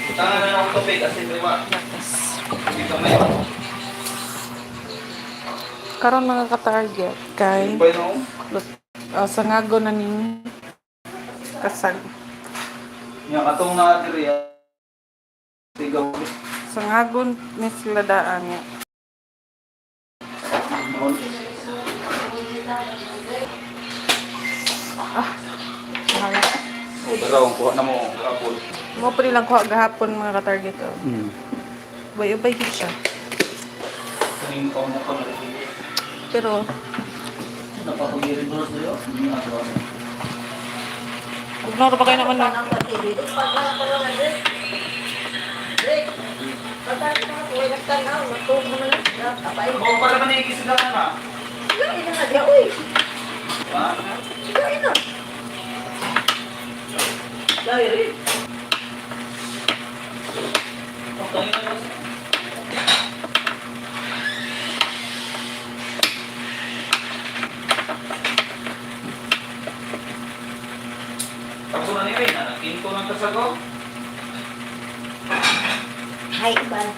Speaker 2: Butang na lang ako tubig kasi lima. Dito may.
Speaker 1: Karon mga ka-target kay
Speaker 2: Bay no.
Speaker 1: sangago na ning kasag.
Speaker 2: Nya katong na diri. Tigaw.
Speaker 1: Sangagon ni sila daan niya. Ah, bahala.
Speaker 2: Oh, daraw kuha na mo apple.
Speaker 1: Mo pa lang kuha gahapon mga ka-target. Oh. Ubay-ubay gid siya.
Speaker 2: Kaning ko mo ko na.
Speaker 1: Pero
Speaker 2: Napapag-reverse dayo. Hindi na ako.
Speaker 1: ignore pa kayo naman na.
Speaker 4: Ang pag-ibig. Pag-ibig. Break. Pag-ibig. Nagtanaw, matuog naman. Kapay.
Speaker 2: Mo para man ikisila na ma.
Speaker 4: Sige na nga diya, uy.
Speaker 2: Ha?
Speaker 4: Sige na.
Speaker 2: Dai rin. Okay na. Tapos na niya, na kinto ng kasago.
Speaker 5: Hi, Ivan.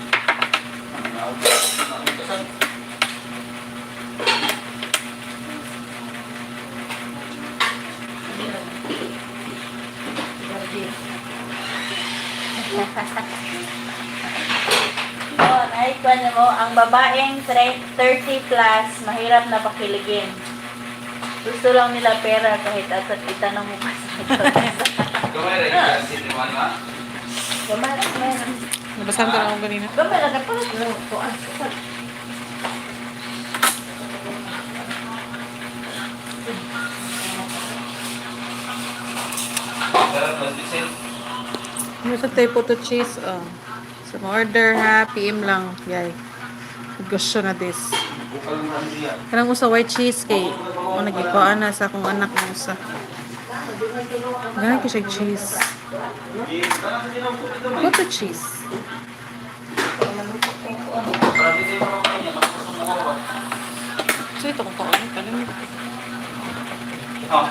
Speaker 5: Oh, naikuan mo, ang babaeng 30 plus, mahirap na pakiligin. Gusto lang nila pera kahit asat itanong mo pa sa
Speaker 2: Gamay ra yung si Limana.
Speaker 5: Gamay lang, gamay lang.
Speaker 1: Nabasahan ko na ako ganina.
Speaker 5: Gamay lang, kapag.
Speaker 2: Pero mas bisin.
Speaker 1: Ano sa tayo po to cheese? Oh. So, order ha. PM lang. Yay. Gusto na this.
Speaker 2: Bukal man siya.
Speaker 1: Kanang usa white cheese kay o nagikuan na sa akong anak mo usa. Ganun ko siya cheese. Butter cheese.
Speaker 2: Para bisin mo kanya mas mo ba.
Speaker 1: So ito kung kaon kanin.
Speaker 2: Ah.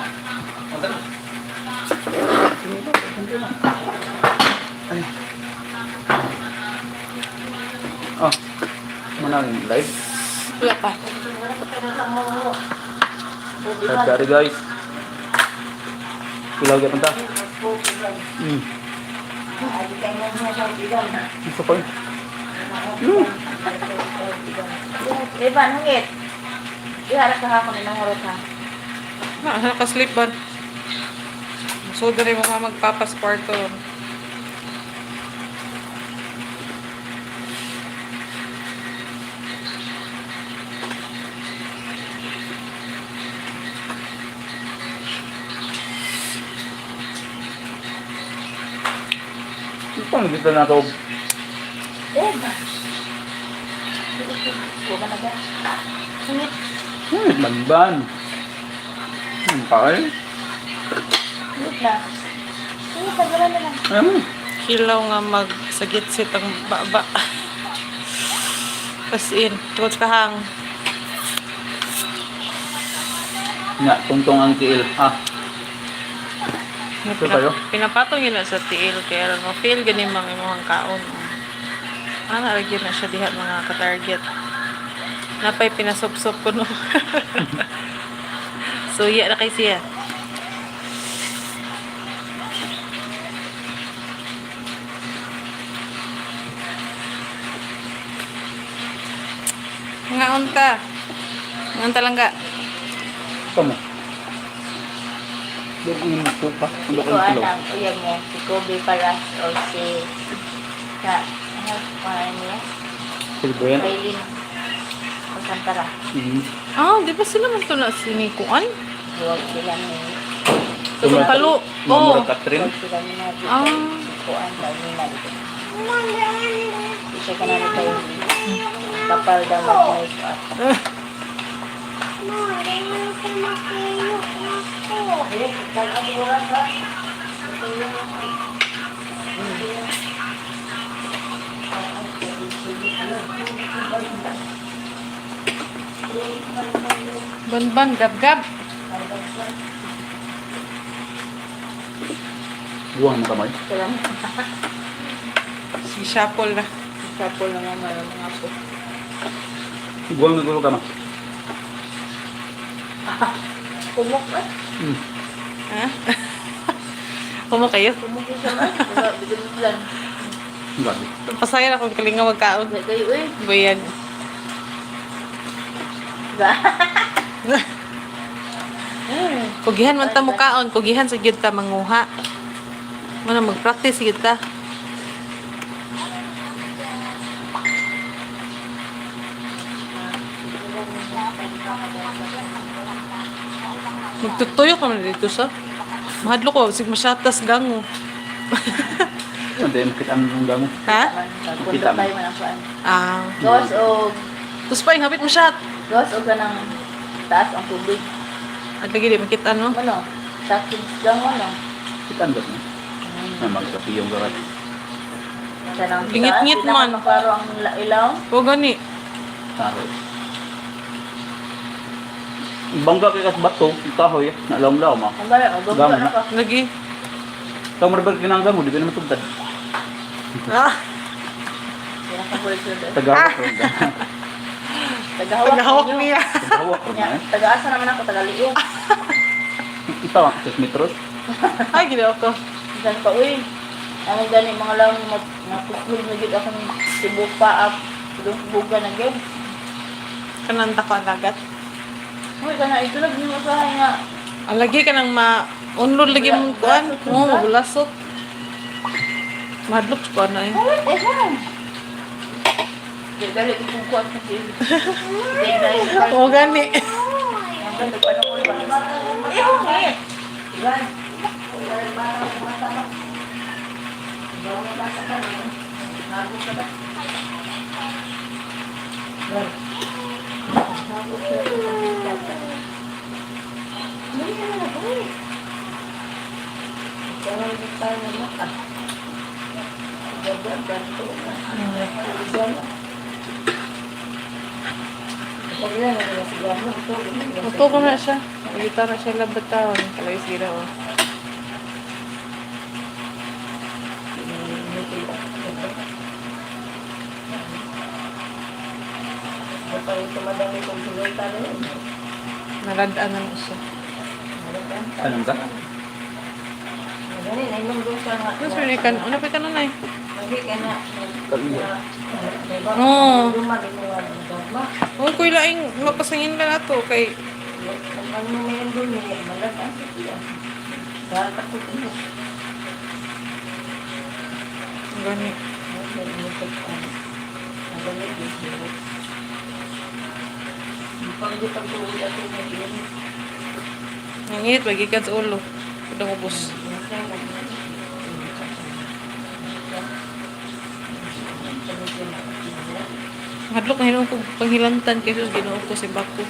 Speaker 2: Unsa? Ay. Ah. Manang live.
Speaker 1: Wala pa.
Speaker 2: Live dari guys. Ilaw gyapon ta. Gusto ko yun.
Speaker 5: Ivan, hungit. Ihara ka ha kung inang ha.
Speaker 1: Na, naka-sleep ba? So, dali mo ka magpapas kwarto.
Speaker 2: Ito ang dito na to.
Speaker 5: Laban na ka. Singit.
Speaker 2: Banban. Kain.
Speaker 5: Singit na. Singit na, laban na lang.
Speaker 2: Ano?
Speaker 1: Kilaw nga magsagitsit ang baba. As in, tungkol sa kahang.
Speaker 2: Nga, tungtong ang tiil. Ah, Ito kayo?
Speaker 1: Pinapatong yun na sa tiil kaya aron ma-feel gani mga imong kaon. Ah, nalagyan na siya diha mga ka-target. Napay pinasop-sop ko no. So, iya na kay siya. Nga unta. Nga unta lang ka.
Speaker 2: Ito mo. Doon yung suka.
Speaker 5: Hindi
Speaker 2: Doon
Speaker 5: ko
Speaker 2: yung kilaw.
Speaker 5: alam, uyab mo, si Kobe Paras o si... Ka, ano pangalan niya?
Speaker 2: Silver.
Speaker 5: Raylene Alcantara.
Speaker 1: Ah, di ba sila man to na sinikuan?
Speaker 5: Huwag sila ni...
Speaker 1: Sa palo.
Speaker 2: Mamura
Speaker 1: Oh.
Speaker 2: Catherine.
Speaker 5: Huwag sila ni Nabi.
Speaker 1: Ah.
Speaker 5: Si Kuan daw ni Nabi. Di siya ka namin kayo. Kapal daw mag-make up.
Speaker 1: Banban, gab-gab.
Speaker 2: Buwang ng kamay.
Speaker 5: Sila
Speaker 1: Si Shapol na.
Speaker 5: Kapal na nga mga po.
Speaker 2: Buwang ng gulo kamay.
Speaker 5: Kumok eh.
Speaker 1: Ha? Kumo kayo?
Speaker 5: Kumok yung sama. Diba, bigyan mo lang.
Speaker 2: Grabe.
Speaker 1: Pasayan akong kalinga magkaon.
Speaker 5: Hindi kayo eh.
Speaker 1: Bayag.
Speaker 5: Diba?
Speaker 1: Kugihan man ta mukaon, kugihan sa gyud ta manguha. Muna mag-practice gyud ta. Magtutuyo ka man dito sa. Mahadlo ko, sig masyatas gango.
Speaker 2: Hindi, makita ang ang gamo.
Speaker 1: Ha?
Speaker 5: Kundo tayo man ang kuan.
Speaker 1: Ah.
Speaker 5: Gawas o
Speaker 1: Tapos pa, hapit masyat.
Speaker 5: gawas o kanang taas ang tubig.
Speaker 1: At lagi di makita no.
Speaker 5: Ano? Sakit gang ano?
Speaker 2: Kita ang gamo. Na magkapi yung garat.
Speaker 5: Kanang taas,
Speaker 1: Bingit-ngit
Speaker 5: di naman
Speaker 1: man.
Speaker 5: Maklaro ang ilaw.
Speaker 1: O gani.
Speaker 2: Taro. Bangga kay kas bato, kahoy, na laom-laom ah.
Speaker 5: Ang bala, oh,
Speaker 2: Gamo
Speaker 5: gamo
Speaker 2: na.
Speaker 5: na ka.
Speaker 1: Lagi.
Speaker 2: Kung marabag kinangga mo, di ba naman tugtad?
Speaker 1: Ah,
Speaker 5: Pinakabulit sila.
Speaker 2: Tagahawak ron ka.
Speaker 5: Tagahawak.
Speaker 1: tagahawak
Speaker 5: ninyo.
Speaker 1: niya.
Speaker 2: Tagahawak ron
Speaker 5: Nya,
Speaker 2: na eh.
Speaker 5: Tagaasa naman ako, tagaliog.
Speaker 2: Ito, 6 metros.
Speaker 1: Ay, ginawa ko.
Speaker 5: Minsan pa, uy. Ang gani mga lang mapupul na gid akong tibok pa up. Buga na gid.
Speaker 1: Kananta ko ang dagat.
Speaker 5: Uy, kana itulog niyo usahay nga.
Speaker 1: Ang lagi ka nang ma unlod lagi mong kuan. Oo, magulasot. Madlok ko na eh.
Speaker 5: Uy, eh. Di dali ko kung kuwan kasi. Di dali ko.
Speaker 1: Oo, gani.
Speaker 5: Ang ganda pa ng ulo. Eh, hungit.
Speaker 1: Muto ko na siya. Nagita na siya labatawan. Kalawis gira oh. Naladaan na na siya.
Speaker 2: Anong ka?
Speaker 1: Ano sir, ikan? Ano pa ikaw na eh?
Speaker 2: Kaliwa.
Speaker 1: Oo. Oh, kuy laing mapasangin na nato kay gani. Ang init magikan sa ulo. Padang ubos. Hadlok na hinuon kog panghilantan kay sus, Ginoo ko, si Bako.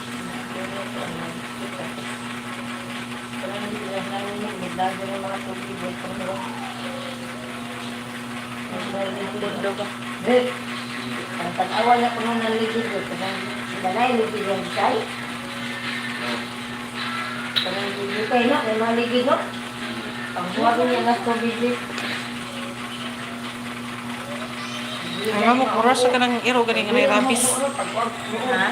Speaker 5: Bundo ba?
Speaker 6: Ang tag-awa na ko nung naligid ko, kanang danay ligid yung say. Kanang ligid na, may mga ligid no? Ang buwag niya nga tubig ni.
Speaker 1: Ang lamok mura sa kanang iro gani nga nairabis.
Speaker 5: Ha?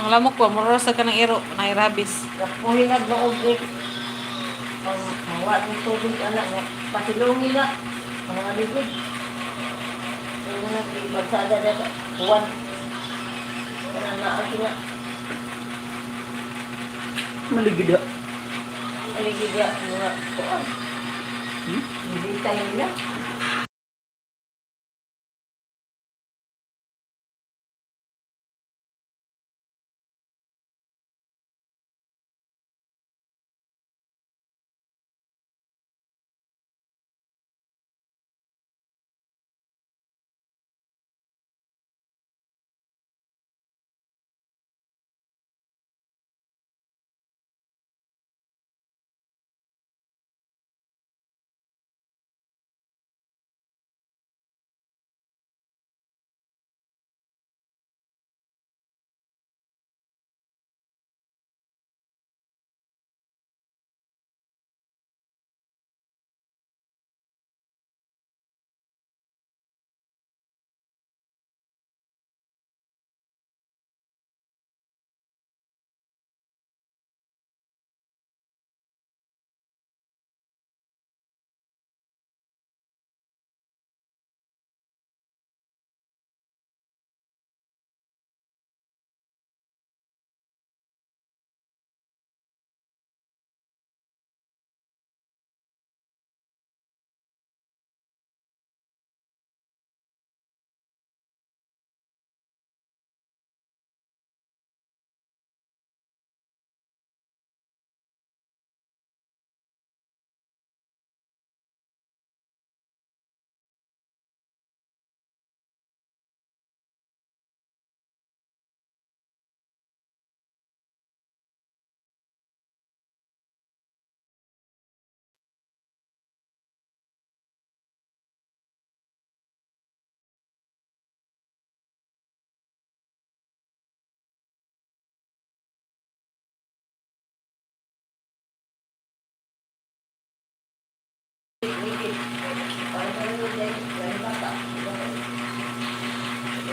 Speaker 1: Ang lamok ba mura sa kanang iro nairabis.
Speaker 6: Kapuhin na doog eh. Ang mawa ng tubig anak nga pasilungin na ang mga ligid. Yung mga bagsada na buwan. Kanang naa sila.
Speaker 2: Maligid ha.
Speaker 6: Ligid ya mga kuan.
Speaker 2: Hmm?
Speaker 6: Hindi tayo nila.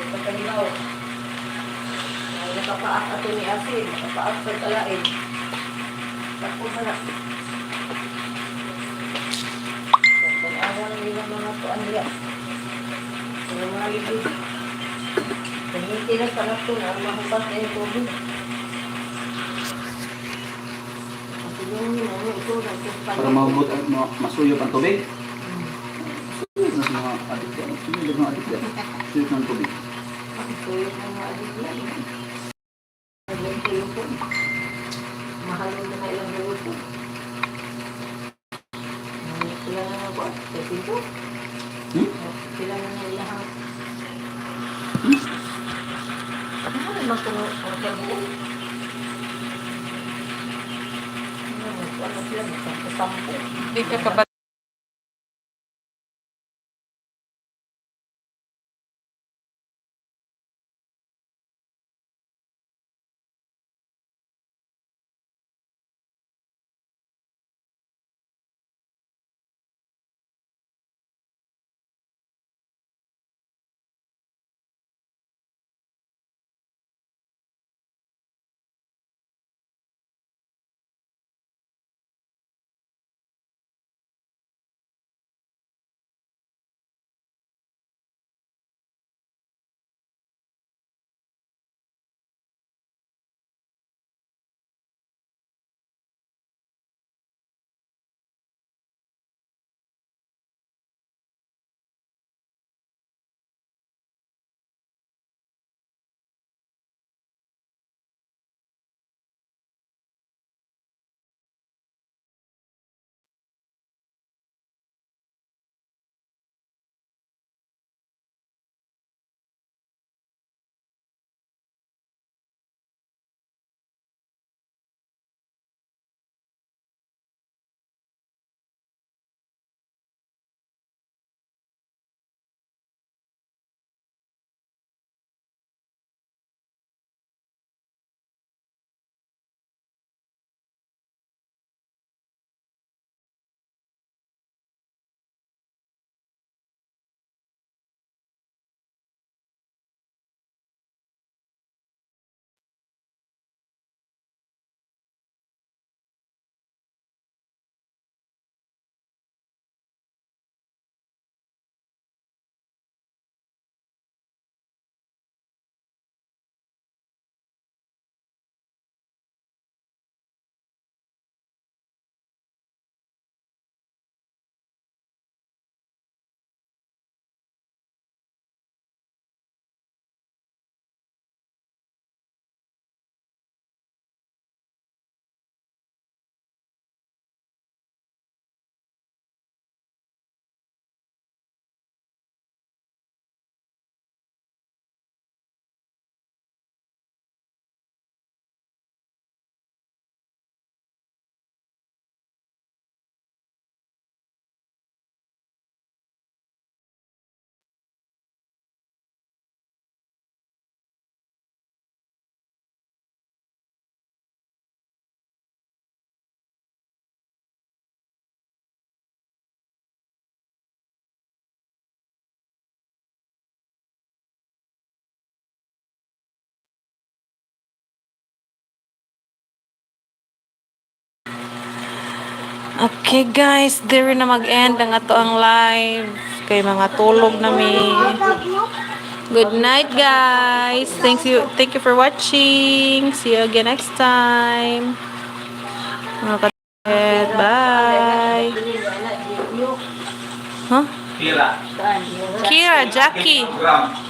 Speaker 6: Pagkalimaw. Ay, nakapaak ato ni Asin. Nakapaak sa talain. Takpo pa na. Pag-awa ng ilang mga tuan niya. Mga mga ligid. Gamitin na sa nato na mahupas na yung tubig. Ang silungin mo, ito, nagtumpan.
Speaker 2: Para maubot ang masuyop ang tubig. Suyop na sa mga adik yan. Suyop ng adik yan. Suyop ng tubig.
Speaker 6: Suyop ng mga adik yan. Nagluto. Mahal mo na ilang luto. Sila na nga ba? Sa pinto?
Speaker 2: Hmm?
Speaker 6: Sila na nga ilang. Ano naman kung ang sabuon? Ano naman sila? Magsampo-sampo.
Speaker 1: Di ka kabalo. Okay guys, diri na mag-end ang ato ang live. Kay mga tulog na mi. Good night, guys. Thank you for watching. See you again next time. Mga kat. Bye. Huh?
Speaker 2: Kira.
Speaker 1: Kira, Jackie.
Speaker 2: Gram.